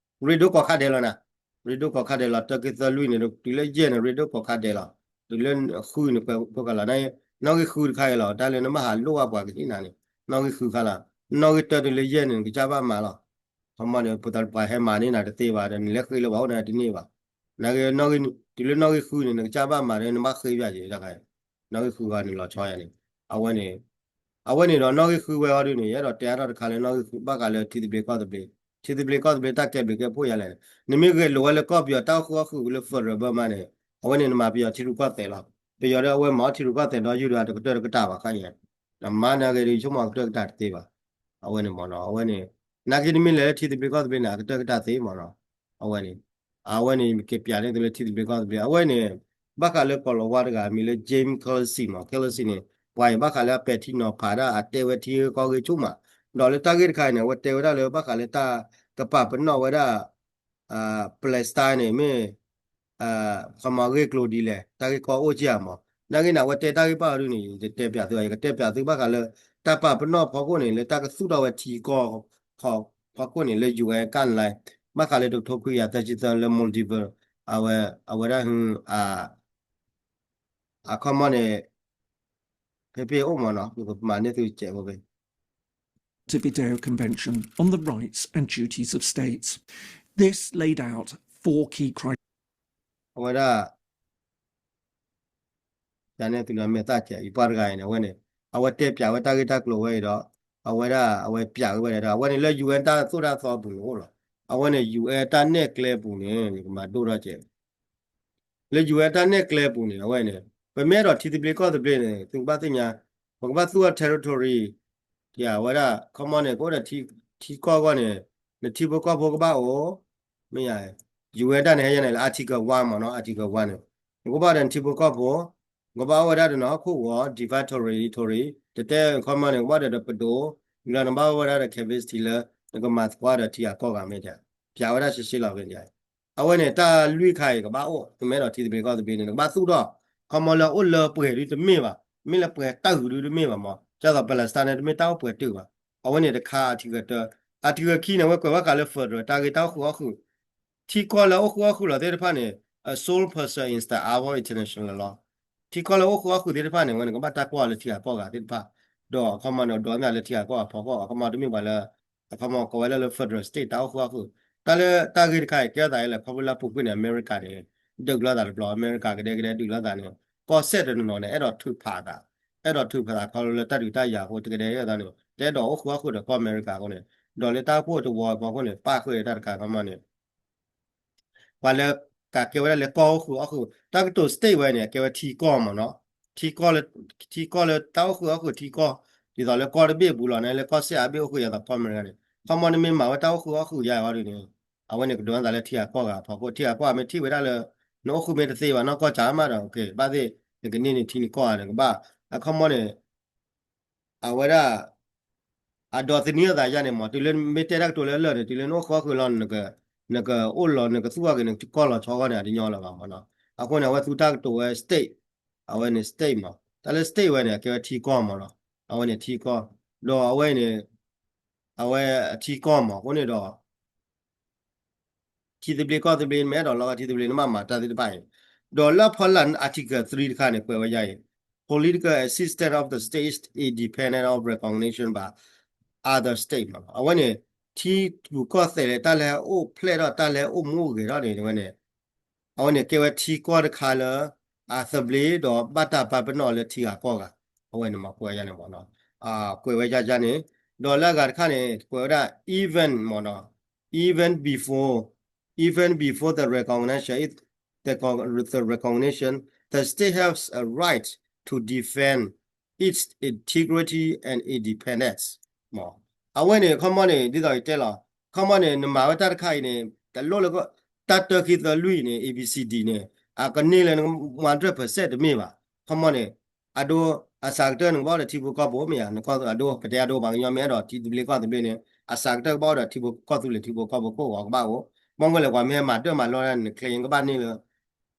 ရ့ဒိၣ်ကိးခါဒဲးလီၤနၤ ရ့ဒိၣ်ကိးခါဒဲးလီၤ တၢ်က့သၢလွံၢ်န့ၣ် တုၤလၢယဲၢ်န့ၣ် ရ့ဒိၣ်ကိးခါဒဲးလီၤ တုၤလၢဃုန့ၣ် ကွဲးဖိကလီၤ နီၣ်ဂံၢ်ဃုတခါအံၤလီၤ တၢ်လၢနဘၣ်ဟးလိၣ်ဘၣ်ပှၤကဟ့ၣ်နၤန့ၣ် နီၣ်ဂံၢ်ဃုခါလီၤ နီၣ်ဂံၢ်တၢတုၤလၢယဲၢ်န့ၣ် နကစၢ်ဘၣ်မၤလီၤ ခီမီန့ၣ် ပှၤဟဲမၤန့ၢ်နၤတသ့ဘၣ်ဒီး နလဲၤဃ့လၢပှၤအိၣ်န့ၣ်တန့ၢ်ဘၣ် နဂ့ၤ တုၤလၢနီၣ်ဂံၢ်ဃုန့ၣ် နကစၢ်ဘၣ်မၤဒီး နဘၣ်ဃ့ဘၣ်က့ၤတခါ နီၣ်ဂံၢ်ဃုဂီၤန့ၣ်လီၤဆီယၤန့ၣ် အဝဲန့ၣ် အဝဲန့ၣ်ဒီးနီၣ်ဂံၢ်ဃုဝဲအီၤဒုန့ၣ် ယအဲၣ်ဒိးတဲအါထီၣ်တခါလၢနီၣ်ဂံၢ်ဃုဘၣ်ဃးလၢထံသဘျ့ကီၢ်သဘျ့ ထံသဘျ့ကီၢ်သဘျ့တၢ်ကဲဘျုးကဲဖှိၣ်ယၤလဲၣ်န့ၣ် နမ့ၢ်ဂဲၤလိာ်ဝဲလၢကီၢ်ပယီၤတၢ်အိၣ်ဃုာ်အီၣ်ဃုာ်လၢ federal ဘၢမါန့ၣ် အဝဲန့ၣ် နမၤပယီၤထံရူၢ်ကီၢ်သဲးလီၤ ပယီၤဒီးအဝဲမၤအီၣ်ထံရူၢ်ကီၢ်သဲးဒီးယုၢ်ဒီးတကတၢၢ်တကတၢၢ်ဘၣ်ခါယဲၢ် နမၤနဂ့ၤဒီးယဆိကမိၣ်အကတၢၢ်ကတၢၢ်တသ့ဘၣ် အဝဲန့ၣ်မ့ၢ်နီၤ အဝဲန့ၣ် နာ်က့နမ့ၢ်လဲၤလၢထံသဘျ့ကီၢ်သဘျ့န့ၣ် အကတၢၢ်ကတၢၢ်သ့မ့ၢ်နီၤ အဝဲန့ၣ် အဝဲန့ၣ် ယက့ၤပျးန့ၢ်သုလၢထံသဘျ့ကီၢ်သဘျ့ အဝဲန့ၣ် ဘၣ်ဃးလၢကီၢ်လီၤဝါတဂၤ မံၤလၢ James Clancy မး Clancy န့ၣ် ပှၤအံၤဘၣ်ဃးလၢအပဲာ်ထံနီၤဖးဒၣ်အတဲဝဲထံဂ့ၢ်ကီၢ်ဂ့ၢ်ဆူၣ်မး ဒီးလၢတၢ်ဂ့ၢ်တခါအံၤန့ၣ် အဝဲတဲဝဲဒၣ်လၢဘၣ်ဃးလၢတၢ်ကပာ်ပနီၣ်ဝဲဒၣ် Palestine န့ၣ် မ့ၢ် ခီမီဂ့ၢ်ကျိၤဒ်လဲၣ် တၢ်ဂ့ၢ်ကီအိၣ်က့ၢ်မး နာ်က့န့ၣ် အဝဲတဲတၢ်ဂ့ၢ်ဘၣ်အီၤဒုန့ၣ် ယတတဲပျးသု ယကတဲပျးသုဘၣ်ဃးလၢ တၢ်ပာ်ပနီၣ်ဖီခိၣ်န့ၣ် လၢတၢ်ကသူၣ်ထီၣ်ဝဲထံကီၢ် ဖီခိၣ်န့ၣ် လၢ ယူၣ်အဲၣ် ကၣ်လဲၣ် ဘၣ်ဃးလၢတကထိခွံကယၤသၢဆံသၢလၢ Maldives အဝဲ အဝဲဒၣ် အခီမီန့ၣ် ဖဲဖဲအိၣ်မးနီၤ ယကမၤန့ၢ်သုစဲးဖိဖဲ Montevideo Convention on the Rights and Duties of States. This laid out four key criteria. အဝဲဒၣ် ယၤန့ၣ်သုလၢမဲာ်သၣ်ကဲး ယပှၤတဂၤအံၤန့ၣ် အဝဲန့ၣ် အဝဲတဲပျးဝဲတၢ်ဂ့ၢ်တၢ်ကျိၤဝဲအံၤဒီး အဝဲဒၣ် အဝဲပျးဝဲဒၣ်ဒီး အဝဲန့ၣ်လၢ ယူၣ်အဲၣ် တၢ်သိၣ်တၢ်သီပူၤန့ၣ်အိၣ်လီၤ. အဝဲန့ၣ် ယူၣ်အဲၣ် တၢ်နဲၣ်ကျဲပူၤန့ၣ် ယကမၤဒိၣ်ထီၣ်ကဲး လၢ ယူၣ်အဲၣ် တၢ်နဲၣ်ကျဲပူၤန့ၣ် အဝဲန့ၣ် ပမ့ၢ်အဲၣ်ဒိးထံသဘျ့ကီၢ်သဘျ့န့ၣ် သုကဘၣ်သ့ၣ်ညါ ပကဘၣ်သူၣ်အီၣ် territory ယၤဝဲဒၣ် ခီမီန့ၣ် ကအိၣ်ဒီးထံကီၢ်အဂီၢ်န့ၣ် နထံဖိကီၢ်ဖိကဘၣ်အိၣ် မ့ၢ်ယၤ ယူၣ်အဲၣ် တၢ်န့ၣ် ဟဲယၤန့ၣ်လၢ Article one မ့ၢ်နီၤ Article one န့ၣ် နကဘၣ်ဒီးနထံဖိကီၢ်ဖိ နကဘၣ်အိၣ်ဝဲဒၣ်ဒီးနဟီၣ်ခိၣ်ဂီၤ defined territory တတဲခီမီန့ၣ် ကဘၣ်ဒီးပဒိၣ် လၢနဘၣ်အိၣ်ဝဲဒၣ်ဒီး capacity လၢ နကမၤသကိးဒီးထံဂၤကီၢ်ဂၤမ့ၢ်ယၤ ပျးဝဲဒၣ်ရှဲရှဲလီၤမ့ၢ်ယၤ အဝဲန့ၣ် တၢ်လွံၢ်ခါအံၤကဘၣ်အိၣ် သုမ့ၢ်အဲၣ်ဒိးထံသဘျ့ကီၢ်သဘျ့န့ၣ် နကဘၣ်သူၣ်ထီၣ် ခီမီလၢအိၣ်လၢပှဲၤဒုတမ့ၢ်ဘၣ် မ့ၢ်လၢပှဲၤတၢ်ဂုၤဒုတမ့ၢ်ဘၣ်မး ဒ်သိး Palestine န့ၣ် တမ့ၢ်တၢ်အိၣ်ပှဲၤတုာ်ဘၣ် အဝဲန့ၣ်တခါ Article တၢ Article ခံန့ၣ် အဝဲကွဲးဘၣ်ဃးလၢ federal တၢ်ဂ့ၢ်တၢ်အိၣ်ဃုာ်အီၣ်ဃုာ် ထံကီၢ်လၢအိၣ်ဃုာ်အီၣ်ဃုာ်လီၤသ့ၣ်တဖၣ်န့ၣ် a sole person in the Arab International လီၤ ထံကီၢ်လၢအိၣ်ဃုာ်အီၣ်ဃုာ်သ့ၣ်တဖၣ်န့ၣ် အဝဲန့ၣ် ကဘၣ်တၢ်ကွၢ်လၢထံဂၤကီၢ်ဂၤသ့ၣ်တဖၣ် ဒီးအခီမီန့ၣ် ဒိးန့ၢ်လၢထံဂၤကီၢ်ဂၤဖီခိၣ် အခီမီတမ့ၢ်ပှၤလၢ အခီမီကိးဝဲဒၣ်လၢ federal state တၢ်အိၣ်ဃုာ်အီၣ်ဃုာ် တၢ်လၢတၢ်ဂ့ၢ်တခါအံၤ ကဲထီၣ်သးလၢ ခီဖျိလၢအပူၤကွံာ်န့ၣ် အမဲရကၤန့ၣ် ဒုးလိာ်သးတဘျီ အမဲရကၤကဒဲကဒဲဒုးလိာ်သးန့ၣ် ကီၢ်စဲၣ်တနီၤနီၤန့ၣ် အဲၣ်ဒိးထုးဖးသး အဲၣ်ဒိးထုးဖးသးခီဖျိလၢတၢ်ဒုးတၢ်ယၤအဃိ တကဒဲကဒဲသးန့ၣ် တအဲၣ်ဒိးအိၣ်ဃုာ်အီၣ်ဃုာ်ဒီးကီၢ်အမဲရကၤအဃိန့ၣ် ဒီးလၢတၢ်အိၣ်ဖှိၣ်တဝီအဖီခိၣ်န့ၣ် ပၣ်ဃုာ်တၢ်တခါခီမီန့ၣ် ပှၤလၢ ကးကဲဝဲဒၣ်လၢကီၢ်အိၣ်ဃုာ်အီၣ်ဃုာ် တၢ်ကတိၤ state ဝဲန့ၣ် အကဲဝဲထံကီၢ်မ့ၢ်နီၤ, ထံကီၢ်လၢ ထံကီၢ်လၢတၢ်အိၣ်ဃုာ်အီၣ်ဃုာ်ထံကီၢ်, ဒ်သိးလၢကီၢ်တဘ့ၣ်အပူၤလီၤန့ၣ် လၢကီၢ်စ့ၣ်အါဘ့ၣ်အိၣ်ဃုာ်ယၤသးကီၢ်အမဲရကၤန့ၣ် ခီမီန့ၣ်မ့ၢ်မၤဝဲတၢ်အိၣ်ဃုာ်အီၣ်ဃုာ်ယါအံၤဝဲဒၣ်န့ၣ် အဝဲန့ၣ်ကဒိးနသးလၢထံဂၤကီၢ်ဂၤဖီခိၣ် ထံဂၤကီၢ်ဂၤမ့ၢ်ထံၣ်ဝဲဒၣ်လၢ နအိၣ်ဃုာ်မ့ၢ်တသ့ဘၣ် နီၢ်ကီၢ်စးမးဒီး ဘၣ်သ့ၣ် နကန့ၢ်န့ၢ်ထံနကီၢ်ဂၤန့ၣ်ကဘၣ်, အခီမီန့ၣ် အဝဲဒၣ် အဒိးသန့ၤအသးယါန့ၣ်မ့ၢ် တုၤလၢမ့ၢ်တဲတၢ်ကတိၤလၢလၢာ်န့ၣ် တုၤလၢနအိၣ်ဃုာ်အီၣ်ဃုာ်လီၤ နကအိၣ်လီၤ နကသူၣ်အီၣ်က့ၤနကကီၢ်လီၤဆီဂီၢ်န့ၣ် အတညီလၢၤဘၣ်မ့ၢ်နီၤ, အဃိန့ၣ် အဝဲသူတၢ်ကတိၤဝဲ state, အဝဲန့ၣ် state မ့ၢ် တၢ်လၢ state ဝဲန့ၣ် အကဲဝဲထံကီၢ်မ့ၢ်နီၤ, အဝဲန့ၣ်ထံကီၢ်, ဒီးအဝဲန့ၣ် အဝဲအထံကီၢ်မ့ၢ် အဃိန့ၣ်ဒီး ထံသဘျ့ကီၢ်သဘျ့ နမ့ၢ်အဲၣ်ဒိးလီၤဂာ်ထံသဘျ့ နဘၣ်မၤတၢ်သ့ၣ်တဖၣ်အံၤ, ဒီးလၢအဖီလာ် Article three တခါန့ၣ် ကွဲးဝဲယါအံၤ, political existence of the state is independent of recognition by other state မ့ၢ်နီၤ, အဝဲန့ၣ် ထံပူၤကီၢ်သဲးလၢတၢ်လၢဟဲအိၣ်ဖျဲၣ်ထီၣ် တၢ်လၢဟဲအိၣ်မူအိၣ်ဂဲၤထီၣ်န့ၣ် ဝဲန့ၣ် အဝဲန့ၣ်ကဲဝဲထံကီၢ်တခါလၢ အသဘျ့ဒီးဘၣ်တၢ်ပာ်ပနီၣ်လၢထံဂၤကီၢ်ဂၤ, အဝဲန့ၣ်မ့ၢ်ကွဲးဝဲယါန့ၣ်မ့ၢ်နီၤ, ကွဲးဝဲယါယါန့ၣ်, ဒီးလၢအဂၤတခါန့ၣ် ကွဲးဝဲဒၣ် even မ့ၢ်နီၤ, even before, even before the recognition, the, the recognition, the state has a right to defend its integrity and independence မ့ၢ်, အဝဲန့ၣ် ခီမီန့ၣ် ဒ်သိးယတဲလီၤ, ခီမီန့ၣ် နမၤဝဲတၢ်တခါအံၤန့ၣ် တလိၣ်လၢ တၢ်တၢခံသၢလွံၢ်အံၤန့ၣ် A B C D န့ၣ် အကန့ၢ်လၢ one hundred percent တမ့ၢ်ဘၣ်, ခီမီန့ၣ် အဒိ အစှၤကတၢၢ်နကဘၣ်အိၣ်ဒီးထံဖိကီၢ်ဖိမ့ၢ်ဧါ, အဒိ ပတဲအဒိ ပှၤကညီမ့ၢ်အဲၣ်ဒိးထံသဘျ့ကီၢ်သဘျ့န့ၣ် အစှၤကတၢၢ်ကဘၣ်အိၣ်ဒီးထံဖိကီၢ်သူလ့ၤထံဖိကီၢ်ဖိခိၣ်ဂီၤကဘၣ်အိၣ်, မ့ၢ်ဝဲလဲၣ် ပှၤမ့ၢ်ဟဲမၤဒၢၣ်မၤလီၢ်ဒၣ်န့ၣ် န claim ကဘၣ်န့ၢ်လၢ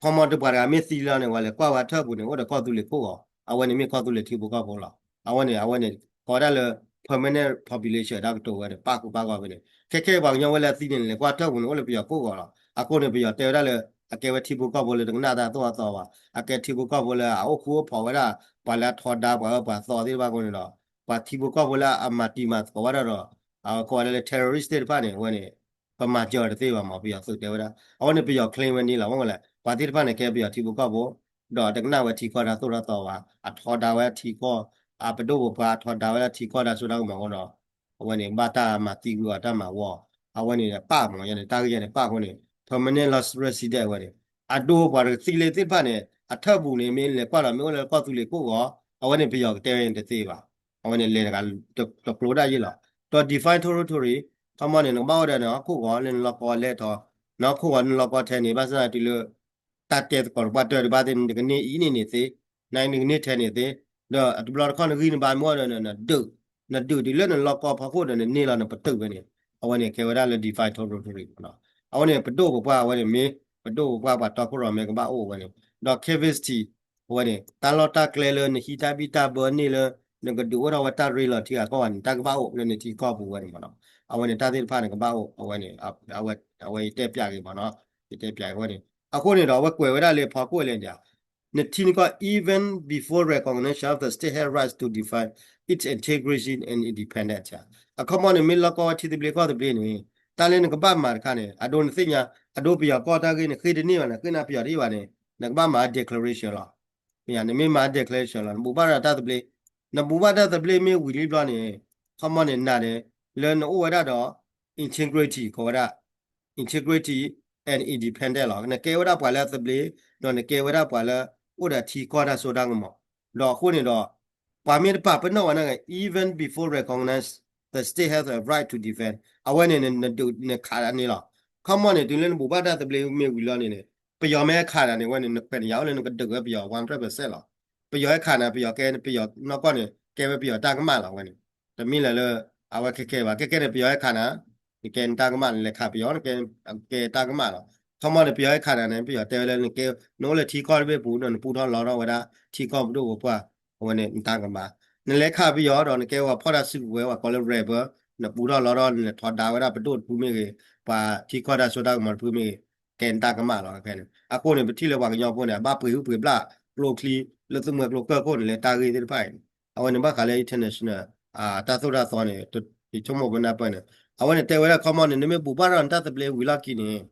ခီမီတပှၤတဂၤမ့ၢ်သံလီၤန့ၣ် ဝဲလဲၤကွၢ်ဝဲထၢၣ်ပူၤန့ၣ် အိၣ်ဒီးကီၢ်သူလ့ၤခိၣ်ဂီၤ, အဝဲန့ၣ်မ့ၢ်ကီၢ်သူလ့ၤထံဖိကီၢ်ဖိလီၤ. အဝဲန့ၣ် အဝဲန့ၣ် ကိးဝဲဒၣ်လၢ permanent population တၢ်ကတိၤဝဲန့ၣ် ပာ်ဃုာ်ပာ်ဂီၢ်ဖဲန့ၣ် ခဲခဲအံၤပှၤကညီဝဲလၢအသံန့ၣ် လဲၤကွၢ်ထၢၣ်ပူၤန့ၣ် အိၣ်လၢပယီၤခိၣ်ဂီၤလီၤ. အဃိန့ၣ် ပယီၤတဲဝဲဒၣ်လၢ အကဲဝဲထံဖိကီၢ်ဖိလၢတကနၣ်တၢ်သိၣ်တၢ်သီဘၣ်, အကဲထံဖိကီၢ်ဖိလၢအအိၣ်ဃူအိၣ်ဖိးဝဲဒၣ် ပှၤလၢအထီဒါပှၤအၢပှၤသီသ့ၣ်တဖၣ်အဃိန့ၣ်ဒီး ပှၤထံဖိကီၢ်ဖိလၢအမၤတံၤမၤသကိးဝဲဒၣ်ဒီး အကိးဝဲဒၣ်လၢ terrorist သ့ၣ်တဖၣ်န့ၣ် အဝဲန့ၣ် ပမၤစၢၤတသ့ဘၣ်မး ပယီၤသုးတဲဝဲဒၣ်, အဝဲန့ၣ်ပယီၤ claim ဝဲန့ၣ်လီၤ. မ့ၢ်ဝဲလဲၣ် ပှၤသ့ၣ်တဖၣ်န့ၣ် ကဲပယီၤထံဖိကီၢ်ဖိ ဒီးတကနၣ်ဝဲထံကီၢ်တၢ်သိၣ်တၢ်သီဘၣ်, အထီဒါဝဲထံကီၢ် အပဒိၣ်ပပှၢ် အထီဒါဝဲဒၣ်ထံကီၢ်တၢ်စိတၢ်ကမီၤအဃိဒီး အဝဲန့ၣ် ဘၣ်တၢ်မၤသံကွံာ်အီၤတၢ်မၤဝီ, အဝဲန့ၣ်ပၣ်မး ယဲန့ၣ် တၢ်ဂ့ၢ်ယဲန့ၣ်ပၣ်အဃိန့ၣ် permanent resident ဝဲန့ၣ် အဒိပှၤတကသံလၢသ့ၣ်တဖၣ်န့ၣ် အထၢၣ်ပူၤန့ၣ် မ့ၢ်လဲၤကွၢ်ဒီး မ့ၢ်အိၣ်လၢကီၢ်သူလ့ၤခိၣ်ဂီၤ, အဝဲန့ၣ် ပယီၤကတဲဝဲန့ၣ်တသ့ဘၣ်. အဝဲန့ၣ်လဲၤတဂၤ တကျိၤဒၣ်ယ့ၢ်လီၤ. ဒီး defined territory ခီမီန့ၣ် နကဘၣ်အိၣ်ဒီးနဟီၣ်ခိၣ်ဂီၤလၢနလီၢ်ကီလဲၢ်ထီၣ်, နဟီၣ်ခိၣ်ဂီၤနလီၢ်ကီထဲန့ၣ် ဘၣ်ဆၣ်သနာ်က့တုၤလၢ တၢ်တဲသကိးတပှၢ်တၢၢ်ဒံးဘၣ်သ့ၣ် နကန့ၢ်အံၤန့ၢ်န့ၣ်သ့, နကန့ၢ်ထဲန့ၣ်သ့, ဒီးတဘျီတခီၣ်နဂံၢ်နဘါမ့ၢ်အိၣ်ဒီး နဒုး, နဒုးတုၤလၢနလီၢ်ကီဖီခိၣ်ဒီးနန့ၢ်လီၤနပတုာ်ဖဲန့ၣ်, အဝဲန့ၣ်ကဲဝဲဒၣ်လၢ defined territory မ့ၢ်နီၤ. အဝဲန့ၣ်ပဒိၣ်ပပှၢ် အဝဲန့ၣ်မ့ၢ် ပဒိၣ်ပပှၢ်ပှၤတီခိၣ်ရိၣ်မဲကဘၣ်အိၣ်ဝဲန့ၣ်, ဒီး capacity အဝဲန့ၣ် တၢ်လီၢ်တၢ်ကျဲလၢနဟံးတၢ်ဘံၣ်တၢ်ဘၢန့ၢ်လၢ နကဒုးအိၣ်ထီၣ်ဝဲတၢ်ရ့လိာ်ထံဂၤကီၢ်ဂၤန့ၣ် တၢ်ကဘၣ်အိၣ်လၢနထံကီၢ်ပူၤဝဲန့ၣ်မ့ၢ်နီၤ. အဝဲန့ၣ်တၢ်သ့ၣ်တဖၣ်န့ၣ်ကဘၣ်အိၣ် အဝဲန့ၣ် အဝဲယတဲပၠးက့ၤမ့ၢ်နီၤ, ယတဲပၠးက့ၤဝဲန့ၣ် အဃိန့ၣ်ဒီး အဝဲကွဲးဝဲဒၣ်လၢဖီခိၣ်လဲၣ်န့ၣ် နထံနကီၢ် even before recognition of the state has rights to define its integration and independence အခီပညီန့ၣ် မ့ၢ်လီၢ်ကီဝဲထံသဘျ့ကီၢ်သဘျ့န့ၣ် တၢ်လၢနကဘၣ်မၤတခါန့ၣ် အဒိနသ့ၣ်ညါ အဒိပယီၤကီၢ်တၢ်ဂ့ၢ်န့ၣ် ဃ့တန့ၢ်ဘၣ်န့ၣ် ဃ့နၤပယီၤတဟ့ၣ်ဘၣ်န့ၣ် နကဘၣ်မၤ declaration လီၤ. မ့ၢ်ဧါ နမ့ၢ်မၤ declaration လီၤ နဘူးဘၣ်ဒီးတၢ်သဘျ့ နဘူးဘၣ်တၢ်သဘျ့မ့ၢ်ဝံၤလံဘျီန့ၣ် ခီပညီန့ၣ် နၤန့ၣ် လၢနအိၣ်ဝဲဒၣ်ဒီး integrity ကိးဝဲဒၣ် integrity and independent လီၤ. နကဲဝဲဒၣ်ပှၤလၢအသဘျ့ ဒီးနကဲဝဲဒၣ်ပှၤလၢ အိၣ်ဒီးထံကီၢ်တၢ်စိတၢ်ကမီၤ ဒီးအဃိန့ၣ်ဒီး ပှၤမ့ၢ်တပာ်ပနီၣ်ဝဲန့ၣ် even before recognize the state has a right to defend အဝဲန့ၣ် နခးဒၣ်န့ၣ်လီၤ. ခီပညီန့ၣ် တုၤလၢနဘူးဘၣ်တၢ်သဘျ့မ့ၢ်ဝံၤလီၤန့ၣ်န့ၣ် ပယီၤမ့ၢ်ဟဲခးနၤန့ၣ် ဝဲန့ၣ် နခွဲးနယာ်အိၣ်လၢနကဒုးဝဲပယီၤ one hundred percent လီၤ. ပယီၤဟဲခးနၤ ပယီၤကဲပယီၤနီၢ်ကီၢ်န့ၣ် ကဲဝဲပယီၤတၢ်ကမၣ်လီၤ ဝဲန့ၣ် တမ့ၢ်လၢၤလၢ အဝဲခဲခဲဘၣ် ခဲခဲန့ၣ် ပယီၤဟဲခးနၤ နကဲနတၢ်ကမၣ် နလဲၤခးပယီၤ နကဲတၢ်ကမၣ်လီၤ. ခီပညီန့ၣ် ပယီၤဟဲခးနၤန့ၣ် ပယီၤတဲဝဲလၢ နအိၣ်လၢထံကီၢ်တဘ့ၣ်ပူၤ ဒီးနပူထီၣ်လီထီၣ်ဝဲဒၣ် ထံကီၢ်ပဒိၣ်ပပှၢ် အဝဲန့ၣ် နတၢ်ကမၣ် နလဲၤခးပယီၤဒီး နကဲဝဲဖီၣ်တၢ်စုကဝဲၤ ပှၤကိးလၢ rebel နပူထီၣ်လီထီၣ် နလဲၤထီဒါဝဲဒၣ်ပဒိၣ်တဖုမ့ၢ်ဂ့ၤ ပှၤထံကီၢ်တၢ်စိတၢ်ကမီၤတဖုမ့ၢ်ဂ့ၤ ကဲနတၢ်ကမၣ်လီၤ ခဲန့ၣ်. အဃိန့ၣ် ပထံၣ်လၢပှၤကညီဖိန့ၣ် အဘၣ်ပှ့ၤဟုၣ်ပှ့ၤဘျၣ် ကျိချံ လၢသူမှဲကျိကၢၢ်ခိၣ်န့ၣ် လၢတၢ်ဂ့ၢ်သ့ၣ်တဖၣ်အံၤန့ၣ် အဝဲန့ၣ်ဘၣ်ဃးလၢ international တၢ်သိၣ်တၢ်သီန့ၣ် ယဆိကမိၣ်ပနၢ်ပၢၢ်န့ၣ် အဝဲန့ၣ်တဲဝဲဒၣ်ခီပညီန့ၣ် နမ့ၢ်ဘူးဘၣ်ထီၣ်နတၢ်သဘျ့ဝံၤလီၢ်ခံန့ၣ်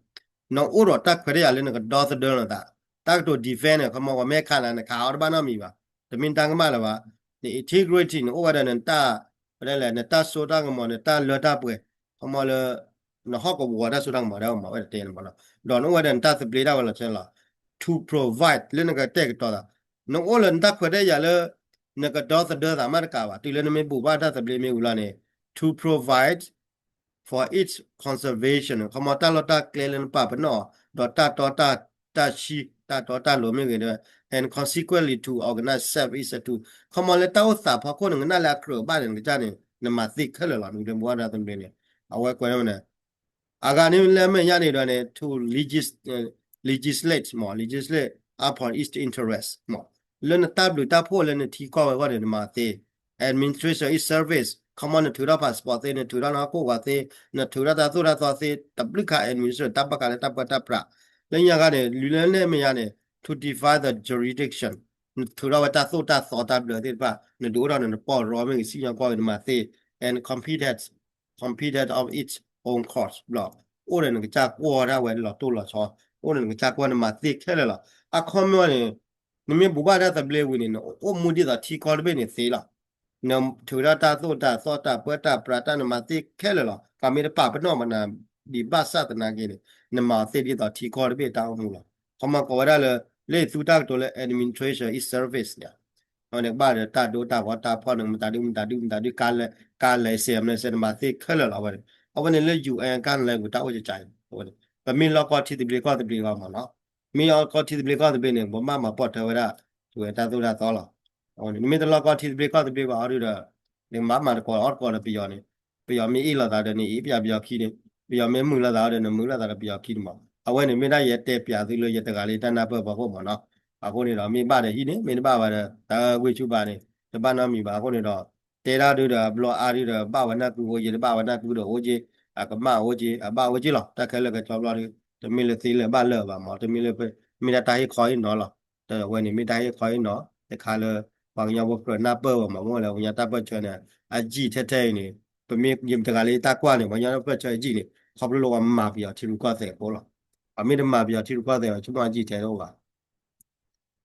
နအိၣ်ဒီးတၢ်ခွဲးတၢ်ယာ်လၢနကဒီသဒၢလီၤသး တၢ်ကတိၤ defend န့ၣ် ခီပညီ ပှၤမ့ၢ်ခးနၤ နခးအီၤတဘၣ်နီတမံၤဘၣ် တမ့ၢ်နတၢ်ကမၣ်လၢၤဘၣ် န integrity နအိၣ်ဝဲဒီးနတၢ် ဝဲဒၣ်လဲၣ် နတၢ်စိတၢ်ကမီၤ နတၢ်လၢတၢ်ပှဲၤ ခီပညီလၢ နဟီၣ်ကဝီၤတၢ်စိတၢ်ကမီၤဒၣ်ဝဲမး ဝဲဒၣ်တဲန့ၣ်မးနီၤ, ဒီးနအိၣ်ဝဲဒီးနတၢ်သဘျ့ဒၣ်ဝဲလီၤဆီလီၤ, to provide လၢနကတဲာ်ကတီၤသး, နအိၣ်လၢနတၢ်ခွဲးတၢ်ယာ်လၢ နကဒီသဒၢသးမးတကးဘၣ်, တုၤလၢနမ့ၢ်ဘိးဘၣ်တၢ်သဘျ့မ့ၢ်ဝံၤလီၤန့ၣ် to provide for its conservation ခီမီတၢ်လီၢ်တၢ်ကျဲလၢနပာ်ပနီၣ်အီၤ, ဒီးတၢ်တီတၢ်ဆှံ, တၢ်တီတၢ်လိၤမ့ၢ်ဂ့ၤဒီး and consequently to organize service to ခီမီလၢတၢ်အိၣ်သးဖီခိၣ်န့ၣ် ကနၣ်လၢအကြၢးဘၣ်န့ၣ် နကစၢ်န့ၣ် နမၤသ့ခဲလၢာ်လီၤ, နကဘိးဘၣ်တၢ်သဘျ့န့ၣ်, အဝဲကွဲးဝဲန့ၣ် အဂၤန့ၣ်လၢမဲာ်ညါန့ၣ်ဒီးန့ၣ် to legis- legislate မး legislate upon its interest မး လၢနတၢ်ဘျုးတၢ်ဖှိၣ်လၢနထံကီၢ်ဝဲအဂီၢ်န့ၣ် နမၤသ့, administration its service ခီမီနထုးထီၣ် passport သ့, နထုးထီၣ်နဟီၣ်ခိၣ်ဝးသ့, နထုးထီၣ်တၢ်သိၣ်တၢ်သီသ့, တဘျုးခါ administration တၢ်ဘၣ်ဃးလၢတၢ်ပၢတၢ်ပြး, လၢညါခါန့ၣ် လၢလၢမဲာ်ညါန့ၣ် to define the jurisdiction နထုးထီၣ်ဝဲတၢ်သိၣ်တၢ်သီတၢ်ဘျၢသ့ၣ်တဖၣ်, နဒုးအိၣ်ထီၣ်န့ၣ် နပီၢ်ရီမ့ၢ်ဂ့ၤ စံၣ်ညီၣ်ကွီၢ်ဂ့ၤ နမၤသ့, and competent competent of its own court ဘျီ, အိၣ်ဒီးနကစၢ်ကွီၢ်ဒၣ်ဝဲလီၤတိၢ်လီၤဆီ, အိၣ်ဒီးနကစၢ်ကွီၢ်နမၤသ့ခဲလၢာ်လီၤ. အခီပညီန့ၣ် နမ့ၢ်ဘိးဘၣ်တၢ်သဘျ့ဝံၤန့ၣ် နအိၣ်မူဒ်သိးထံကီၢ်တဘ့ၣ်န့ၣ်သ့လီၤ. နထုးထီၣ်တၢ်သိၣ်တၢ်သီတၢ်ပၢတၢ်ပြးတၢ်နမၤသ့ခဲလၢာ်လီၤ. ပှၤမ့ၢ်တပာ်ပနီၣ်ဘၣ်နၤဒံးဘၣ်ဆၣ်သနာ်က့န့ၣ် နမၤအီၤသ့ဒ်သိးထံကီၢ်တဘ့ၣ်တၢ်အိၣ်မူလီၤ. ခီမီကိးဝဲဒၣ်လၢ လၢသူတၢ်ကတိၤလၢ administration its service န့ၣ် အဝဲန့ၣ်ကဘၣ်ဒီးတၢ်ဒိတၢ်ဂီၤတၢ်ဖီၣ်န့ၣ် မတၤဒုမတၤဒုမတၤဒု ကါလဲၤစဲးမလဲၤစဲး နမၤသ့ခဲလၢာ်လီၤဝဲန့ၣ်. အဝဲန့ၣ်လၢ ယူၣ်အဲၣ် ကါလဲၤပူၤတၢ်အိၣ်ကကါအံၤ, ပမ့ၢ်လီၢ်ကီၢ်ထံသဘျ့ကီၢ်သဘျ့ဂီၢ်မးနီၤ, မ့ၢ်လီၢ်ကီၢ်ထံသဘျ့ကီၢ်သဘျ့န့ၣ် ပဘၣ်မၤပိာ်ထွဲဝဲဒၣ် ဝဲတၢ်သိၣ်တၢ်သီလီၤ. နမ့ၢ်တလီၢ်ကီၢ်ထံသဘျ့ကီၢ်သဘျ့ဘၣ်အီၤဒီး နမၤမၤတကိးအီၣ်တကိးဒီးပယီၤန့ၣ်, ပယီၤမ့ၢ်အ့ၣ်လိာ်သးဒီးနအ့ၣ်ပယီၤပယီၤခံန့ၣ်, ပယီၤမ့ၢ်မုာ်လိာ်သးဒီးနမုာ်လိာ်သးဒီးပယီၤခံန့ၣ်မး. အဝဲန့ၣ်မ့ၢ်ဒၣ်ယဲတဲပၠးသုလၢ ယတဂၤလၢတၢ်နၢ်ပၢၢ်ဖီခိၣ်မးနီၤ. အဃိန့ၣ်ဒီး မ့ၢ်ဘၣ်ဒီးဟံးန့ၢ်, မ့ၢ်တဘၣ်ဘၣ်ဒီး တၢ်ဂ့ၢ်ဆူၣ်ဘၣ်န့ၣ် တဘၣ်နီတမံၤဘၣ်. အဃိန့ၣ်ဒီး တဲဒၣ်ဒုဒီး အဘျီအါဒုဒီး ဘၣ်ဝဲနၢ်ကုအိၣ်က့, တဘၣ်ဝဲနၢ်ကုဒီးအိၣ်က့, အကမၣ်အိၣ်က့, အဘၣ်အိၣ်က့လီၤ. တၢ်ခဲလၢာ်ကဲကၠီဘျီဒီး တမ့ၢ်လၢသ့လၢာ်ဘၣ်လၢာ်ဘၣ်မး, တမ့ၢ်လၢ မ့ၢ်ဒၣ်တၢ်ဟ့ၣ်ခီဟ့ၣ်နီၤလီၤ. အဝဲန့ၣ်မ့ၢ်တၢ်ဟ့ၣ်ခီဟ့ၣ်နီၤတခါလၢ ပှၤကညီဖိကြၢးနၢ်ပၢၢ်ဝဲမး, မ့ၢ်လၢပှၤကညီတၢ်ပၢၢ်ဆၢန့ၣ် အယံာ်ထဲထဲအံၤန့ၣ်, ပမ့ၢ်ယတဂၤလၢယတၢ်ကွၢ်န့ၣ် ပှၤကညီတၢ်ပၢၢ်ဆၢအယံာ်န့ၣ် ခီဖျိလၢပှၤမၤပယီၤထံရူၢ်ကီၢ်သဲးအဃိလီၤ. ပှၤမ့ၢ်တမၤပယီၤထံရူၢ်ကီၢ်သဲး ပှၤဆိကမိၣ်အယံာ်ထဲတအိၣ်ဘၣ်.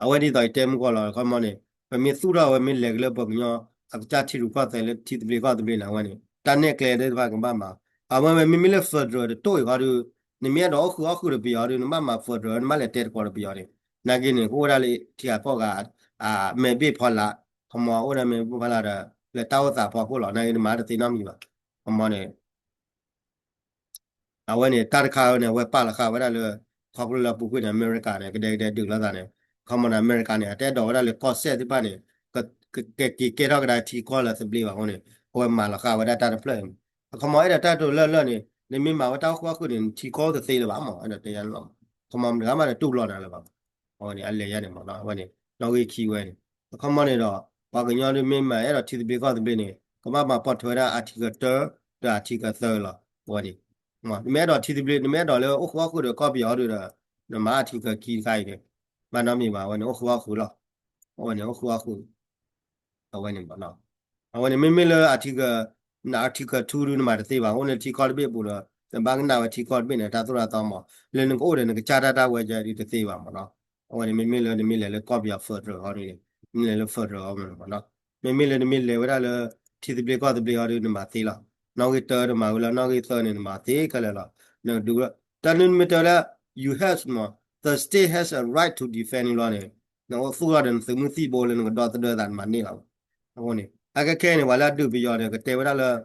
အဝဲဒ်သိးယတဲမုၢ်ကီၢ်လီၤ ခီမီန့ၣ်, ပမ့ၢ်သူၣ်ထီၣ်ဝဲမ့ၢ်လဲၤကလၢပှၤကညီ အကစၢ်ထံရူၢ်ကီၢ်သဲးလၢထံသဘျ့ကီၢ်သဘျ့န့ၣ် အဝဲန့ၣ် တၢ်နဲၣ်ကျဲသ့ၣ်တဖၣ်ကဘၣ်မၤ, အဝဲဝဲမ့မ့ၢ်လၢ federal တတိၢ်အံၤဃီဒီး နမ့ၢ်အဲၣ်ဒိးအိၣ်ဃုာ်အီၣ်ဃုာ်ဒီးပယီၤဒီး နဘၣ်မၤ federal နဘၣ်လဲၤတဲတကိးဒီးပယီၤန့ၣ်, နာ်က့န့ၣ် ကအိၣ်ဝဲဒၣ်လၢထံဂၤကီၢ်ဂၤ မဲာ်ဘ့ၣ်ဖီလာ်, ခီမီအိၣ်ဒၣ်မဲာ်ဘ့ၣ်ဖီလာ်ဒီး လၢတၢ်အိၣ်သးဖီခိၣ်လီၤ. နာ်က့နမၤတသ့နီတမံၤဘၣ်. ခီမီန့ၣ် အဝဲန့ၣ် တၢ်တခါဝဲန့ၣ် အဝဲပာ်လီၤဃာ်ဝဲဒၣ်လၢ ခီဖျိလၢပူၤကွံာ်န့ၣ် အမဲရကၤန့ၣ် ကဒဲကဒဲဒုးလိာ်သးန့ၣ်, ခီမီန့ၣ် အမဲရကၤန့ၣ် အတအဲၣ်ဒိးဝဲဒၣ်လၢကီၢ်စဲၣ်သ့ၣ်တဖၣ်န့ၣ် ကကဲက့ၤကဲထီၣ်ကဒါထံကီၢ်လၢသဘျ့ဘၣ်အဃိန့ၣ် အဝဲမၤလီၤဃာ်ဝဲဒၣ်တၢ်တဖျၢၣ်အံၤန့ၣ်, အခီမီအဲၣ်ဒိးတၢ်တိာ်လၢလၢာ်န့ၣ် နမ့ၢ်မၤဝဲတၢ်အိၣ်ဃုာ်အီၣ်ဃုာ်န့ၣ် နထံကီၢ်အိၣ်တသ့လၢၤဘၣ်မး အဲၣ်ဒိးတဲယါန့ၣ်လီၤ. ခီမီမတၤဂၤမးတတူၢ်လိာ်နၤလၢၤဘၣ်. အဝဲန့ၣ် အလဲၤယါန့ၣ်မးနီၤ အဝဲန့ၣ် နီၣ်ဂံၢ်ခံဝဲန့ၣ်, အခီမီန့ၣ်ဒီး ပှၤကညီဒုးမ့ၢ်မၤအဲၣ်ဒိးထံသဘျ့ကီၢ်သဘျ့န့ၣ် ကဘၣ်မၤပိာ်ထွဲဝဲဒၣ် Article တၢ ဒီး Article သၢလီၤ. အဝဲန့ၣ် နမ့ၢ်အဲၣ်ဒိးထံသဘျ့ နမ့ၢ်အဲၣ်ဒိးလၢအိၣ်ဃုာ်အီၣ်ဃုာ်ဒီးကီၢ်ပယီၤဒုးဒီး နမၤ Article ခံတခါအံၤန့ၣ် ဘၣ်နီတမံၤဘၣ် အဝဲန့ၣ်အိၣ်ဃုာ်အီၣ်ဃုာ်လီၤ. အဝဲန့ၣ်အိၣ်ဃုာ်အီၣ်ဃုာ် အဝဲန့ၣ်မးနီၤ, အဝဲန့ၣ်မ့မ့ၢ်လၢ Article, န Article two ဒုးနမၤတသ့ဘၣ် အဃိန့ၣ်ထံကီၢ်တဘ့ၣ်အပူၤဒီး နဘၣ်ကနၣ်ဝဲထံကီၢ်တဘ့ၣ်န့ၣ် တၢ်သိၣ်တၢ်သီမး လၢနကအိၣ်ဒီးနကစၢ်တၢ်တၢ်ဝဲကဲဒုးတသ့ဘၣ်မးနီၤ. အဝဲန့ၣ်မ့မ့ၢ်လၢနမ့ၢ်လဲၤလၢကီၢ်ပယီၤ federal အီၤဒုးန့ၣ် နမ့ၢ်လဲၤလၢ federal government မးနီၤ, မ့မ့ၢ်လၢနမ့ၢ်လဲၤဝဲဒၣ်လၢ ထံသဘျ့ကီၢ်သဘျ့အီၤဒုးနမၤသ့လီၤ. နီၣ်ဂံၢ်တၢတမၤဝဲလၢ နီၣ်ဂံၢ်သၢန့ၣ် နမၤသ့ခဲလၢာ်လီၤ. နဒုး တၢ်နုမ့ၢ်တဲလၢ you have မး the state has a right to defend န့ၣ်လီၤန့ၣ် နအိၣ်သူၣ်ထီၣ်ဒီးနသုးမုၢ်သံၣ်ဘိလၢနကဒီသဒၢသးနမၤန့ၢ်လီၤ. အဃိန့ၣ် အခဲခဲအံၤန့ၣ် ပှၤလၢအဒုးပယီၤန့ၣ် ကတဲဝဲဒၣ်လၢ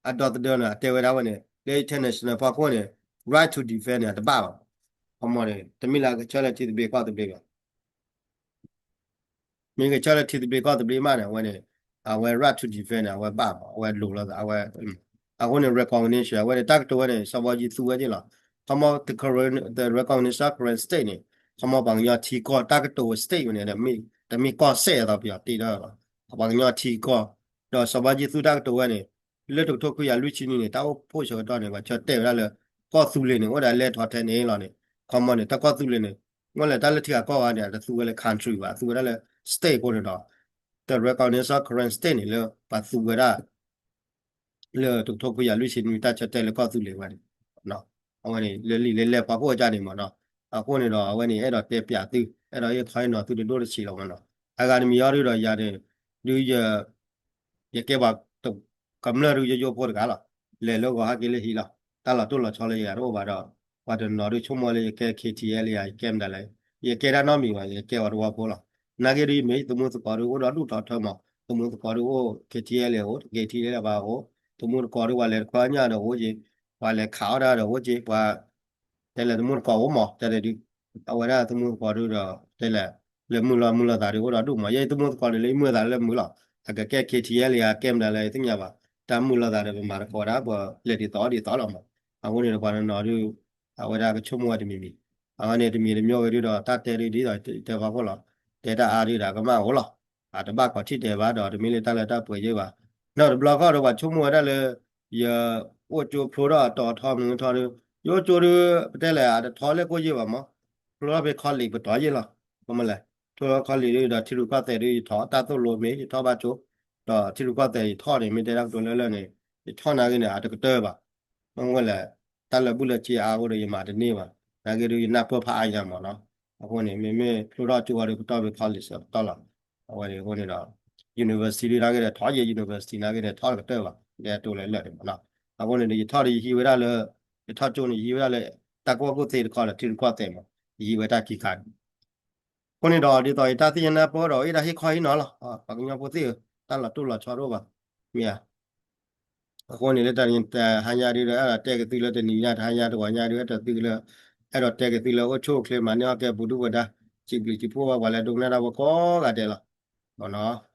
အဒီသဒၢန့ၣ် အတဲဝဲဒၣ်ဝဲန့ၣ် လၢ international ဖီခိၣ်န့ၣ် right to defend န့ၣ် အတဘၣ်ဘၣ်. ခီမီန့ၣ် တမ့ၢ်လၢအကဆၢလၢထံသဘျ့ကီၢ်သဘျ့ဘၣ်. မ့ၢ်ကဆၢလၢထံသဘျ့ကီၢ်သဘျ့မးန့ၣ် အဝဲန့ၣ် အဝဲ right to defend န့ၣ် အဝဲဘၣ်မး အဝဲလိၤလိာ်သး အဝဲ အဃိန့ၣ် recognition အဝဲန့ၣ် တၢ်ကတိၤဝဲန့ၣ် စီၤဘီကၠံသူဝဲက့ၤလီၤ. ခီမီ the recognition of Karen State န့ၣ် ခီမီပှၤကညီထံကီၢ် တၢ်ကတိၤဝဲ state ဝဲန့ၣ် တမ့ၢ်ကီၢ်စဲၣ်အသိးပယီၤတ့ထီၣ်လီၤ. ပှၤကညီထံကီၢ် ဒီးစီၤဘီကၠံသူတၢ်ကတိၤဝဲန့ၣ် လၢတကထိခွံကယၤလွံၢ်ဆံနွံန့ၣ် တၢ်အိၣ်ဖှိၣ်ဆၢကတီၢ်န့ၣ် ပှၤဆၢတဲာ်ဝဲဒၣ်လၢ ကီၢ်သူလ့ၤန့ၣ် အိၣ်ဒီးအလဲၤထီၣ်ထဲန့ၣ်လီၤန့ၣ် ခီမီန့ၣ် တၢ်ကီၢ်သူလ့ၤန့ၣ် အိၣ်လၢတၢ်လၢထံဂၤကီၢ်ဂၤန့ၣ် အတသူဝဲလၢ country ဘၣ် အသူဝဲဒၣ်လၢ state အဃိန့ၣ်ဒီး the recognition of Karen State န့ၣ် လၢပှၤသူဝဲဒၣ် လၢတကထိခွံကယၤလွံၢ်ဆံနွံ တၢ်ဆၢတဲာ်လၢကီၢ်သူလ့ၤဝဲန့ၣ် အဝဲန့ၣ် လၢလံာ်လဲၢ်လဲၢ်ဖီခိၣ်အကၢ်န့ၣ်မးနီၤ. အဃိန့ၣ်ဒီး အဝဲန့ၣ် အဲၣ်ဒိးတဲပၠးသု အဲၣ်ဒိးဟ့ၣ်ခီဟ့ၣ်နီၤသုတဒိၣ်တဆံးလီၤမးနီၤ. အဂၤတမံၤအံၤဒုးဒီးယၤန့ၣ် ဒုးယ ယကဲပှၤကမျၢၢ်ဒုးယယိဖိတဂၤလီၤ. လဲၤလၢဂီၤဟဲက့ၤလၢဟံၣ်လီၤ. တၢ်လီၤတိၢ်လီၤဆီလၢယဂၤတအိၣ်ဘၣ်ဒီး ပှၤတနီၤဒုးဆိကမိၣ်လၢယကဲ K T L ယၤ ယကဲမတၤလဲၣ်, ယကဲတၢ်နီတမံၤဘၣ်, ယကဲဝဲတဝီဖိလီၤ. နာ်က့ဒုးယမ့ၢ်သမူသကိးဒုးအိၣ်ဒီးဒူၣ်ထီၣ်ထၢမး, သမူသကိးဒုးအိၣ် K T L အိၣ် K T L ဘၣ်အိၣ်, သမူသကိးဒုးပှၤလဲၤတခီညၣ်ဒီးအိၣ်က့ၤ, ပှၤလဲၤခးအီၣ်တၢ်ဒီးအိၣ်က့ၤ, ပှၤ တဲလဲၣ် သမူသကိးအိၣ်မး တဲလဲၣ်ဒုး, အဝဲဒၣ်သမူသကိးဒုးဒီး တဲလဲၣ် လၢမုာ်လီၤမုာ်လီၤသးဒုးအိၣ်ဒီးဒူၣ်မး, ယဲသမူသကိးန့ၣ်လၢယမုာ်သးလၢမုာ်လီၤ, အကကဲ K T L ယၤကဲမတၤလဲၣ် ယသ့ၣ်ညါဘၣ်, တၢ်မုာ်လီၤသးဒီးပမၤသကိးဒၣ် ပလဲၤဒ်သိးဒ်သိးလီၤမး, အဃိန့ၣ်ဒီးပှၤတနီၤဒုး အဝဲဒၣ်ကဆိကမိၣ်ဝဲတမံၤမံၤ, အဝဲန့ၣ်တမံၤတမံၤဝဲဒုးဒီး တၢ်တဲဒုးဒ်သိးတဲဖီခိၣ်လီၤ, တဲတၢ်အါဒုးဒီးကမၣ်အိၣ်လီၤ, အတဘၣ်ကိးထံၣ်တဲာ်ဘၣ်ဒီး တမ့ၢ်လၢတၢ်လၢတၢ်ပှဲၤယဲၢ်ဘၣ်, ဒီးတဘျီဃီဒီးပှၤဆိကမိၣ်ဝဲဒၣ်လၢ ယအိၣ်ကၠိဖျိထီၣ်အတီၤထီမုၢ်ထီဒုး, ယအိၣ်ကၠိဒုး ပတဲလဲၣ် အတထီလၢကိၣ်ယဲၢ်ဘၣ်မး, ဖျိထီၣ်ဖဲ college ပတီၤယဲၢ်လီၤ, မ့ၢ်လဲၣ်, ဖျိထီၣ် college ဒုးဒီးထံရူၢ်ကီၢ်သဲးဒုး ယထီၣ်တၢ်သိၣ်လိမ့ၢ် ယထီၣ်ဘၣ်ကၠိ, ဒီးထံရူၢ်ကီၢ်သဲးယထီၣ်န့ၣ် မ့ၢ်တဲတၢ်ကတိၤလၢလၢ်န့ၣ် ယထီၣ်နာ်က့န့ၣ် အတကတၢၢ်ဘၣ်, မ့ၢ်လဲၣ်, တၢ်လၢာ်ဘူၣ်လၢာ်စ့အါအဃိဒီး ယမၤတန့ၢ်ဘၣ်, နာ်က့ဒုးယနၢ်ပၢၢ်ဖးအါညါမးနီၤ, အဃိန့ၣ် မ့မ့ၢ်ဖျိထီၣ်ကၠိအီၤဒုး ပတီၢ်ဖဲ college အပတီၢ်လီၤ, အဝဲန့ၣ်အဃိန့ၣ်ဒီး university ဒုးနာ်က့ဒီး ထီၣ်ယဲၢ် university နာ်က့န့ၣ် ထီၣ်တကတၢၢ်ဘၣ်, တဲတိၤလၢလၢ်န့ၣ်မးနီၤ, အဃိန့ၣ်ဒီး ယထီၣ်ဒီးယဟံးဝဲဒၣ်လၢ, ယထီၣ်ကၠိန့ၣ် ယဟံးဝဲဒၣ်လၢ တၢ်ကူၣ်ဘၣ်ကူၣ်သ့တခီဒီး ထံရူၢ်ကီၢ်သဲးမး, ယဟံးဝဲတၢ်ခံခါန့ၣ် အဃိန့ၣ်ဒီး ဒ်သိးယတၢ်သ့ၣ်ညါနၢ်ပၢၢ်ဒီး အ့ၣ်ဒၣ်ဟ့ၣ်ခီဟ့ၣ်နီၤလီၤ, ပှၤကညီဖိသ့ၣ်ဧၢ, တၢ်လီၤတိၢ်လီၤဆီတအိၣ်ဘၣ်, မ့ၢ်ဧါ, အဃိန့ၣ်လၢတၢ်တဟါညါဒုးဒီး အဲၣ်ဒိးတဲက့ၤသုလၢတနံၤညါတဟါညါတဂီၤညါဒုး အဲၣ်ဒိးသုလၢ, အဲၣ်ဒိးတဲက့ၤသုလၢအိၣ်ဆူၣ်အိၣ်ချ့မၤန့ၢ်အီၣ်ကဲပူၤဒုၣ်ပူၤဒါ, စံးဘျုးစံးဖှိၣ်ဘၣ်ပှၤလၢဒိကနၣ်တၢ်ဖိကိးဂၤဒဲးလီၤ, မ့ၢ်နီၤ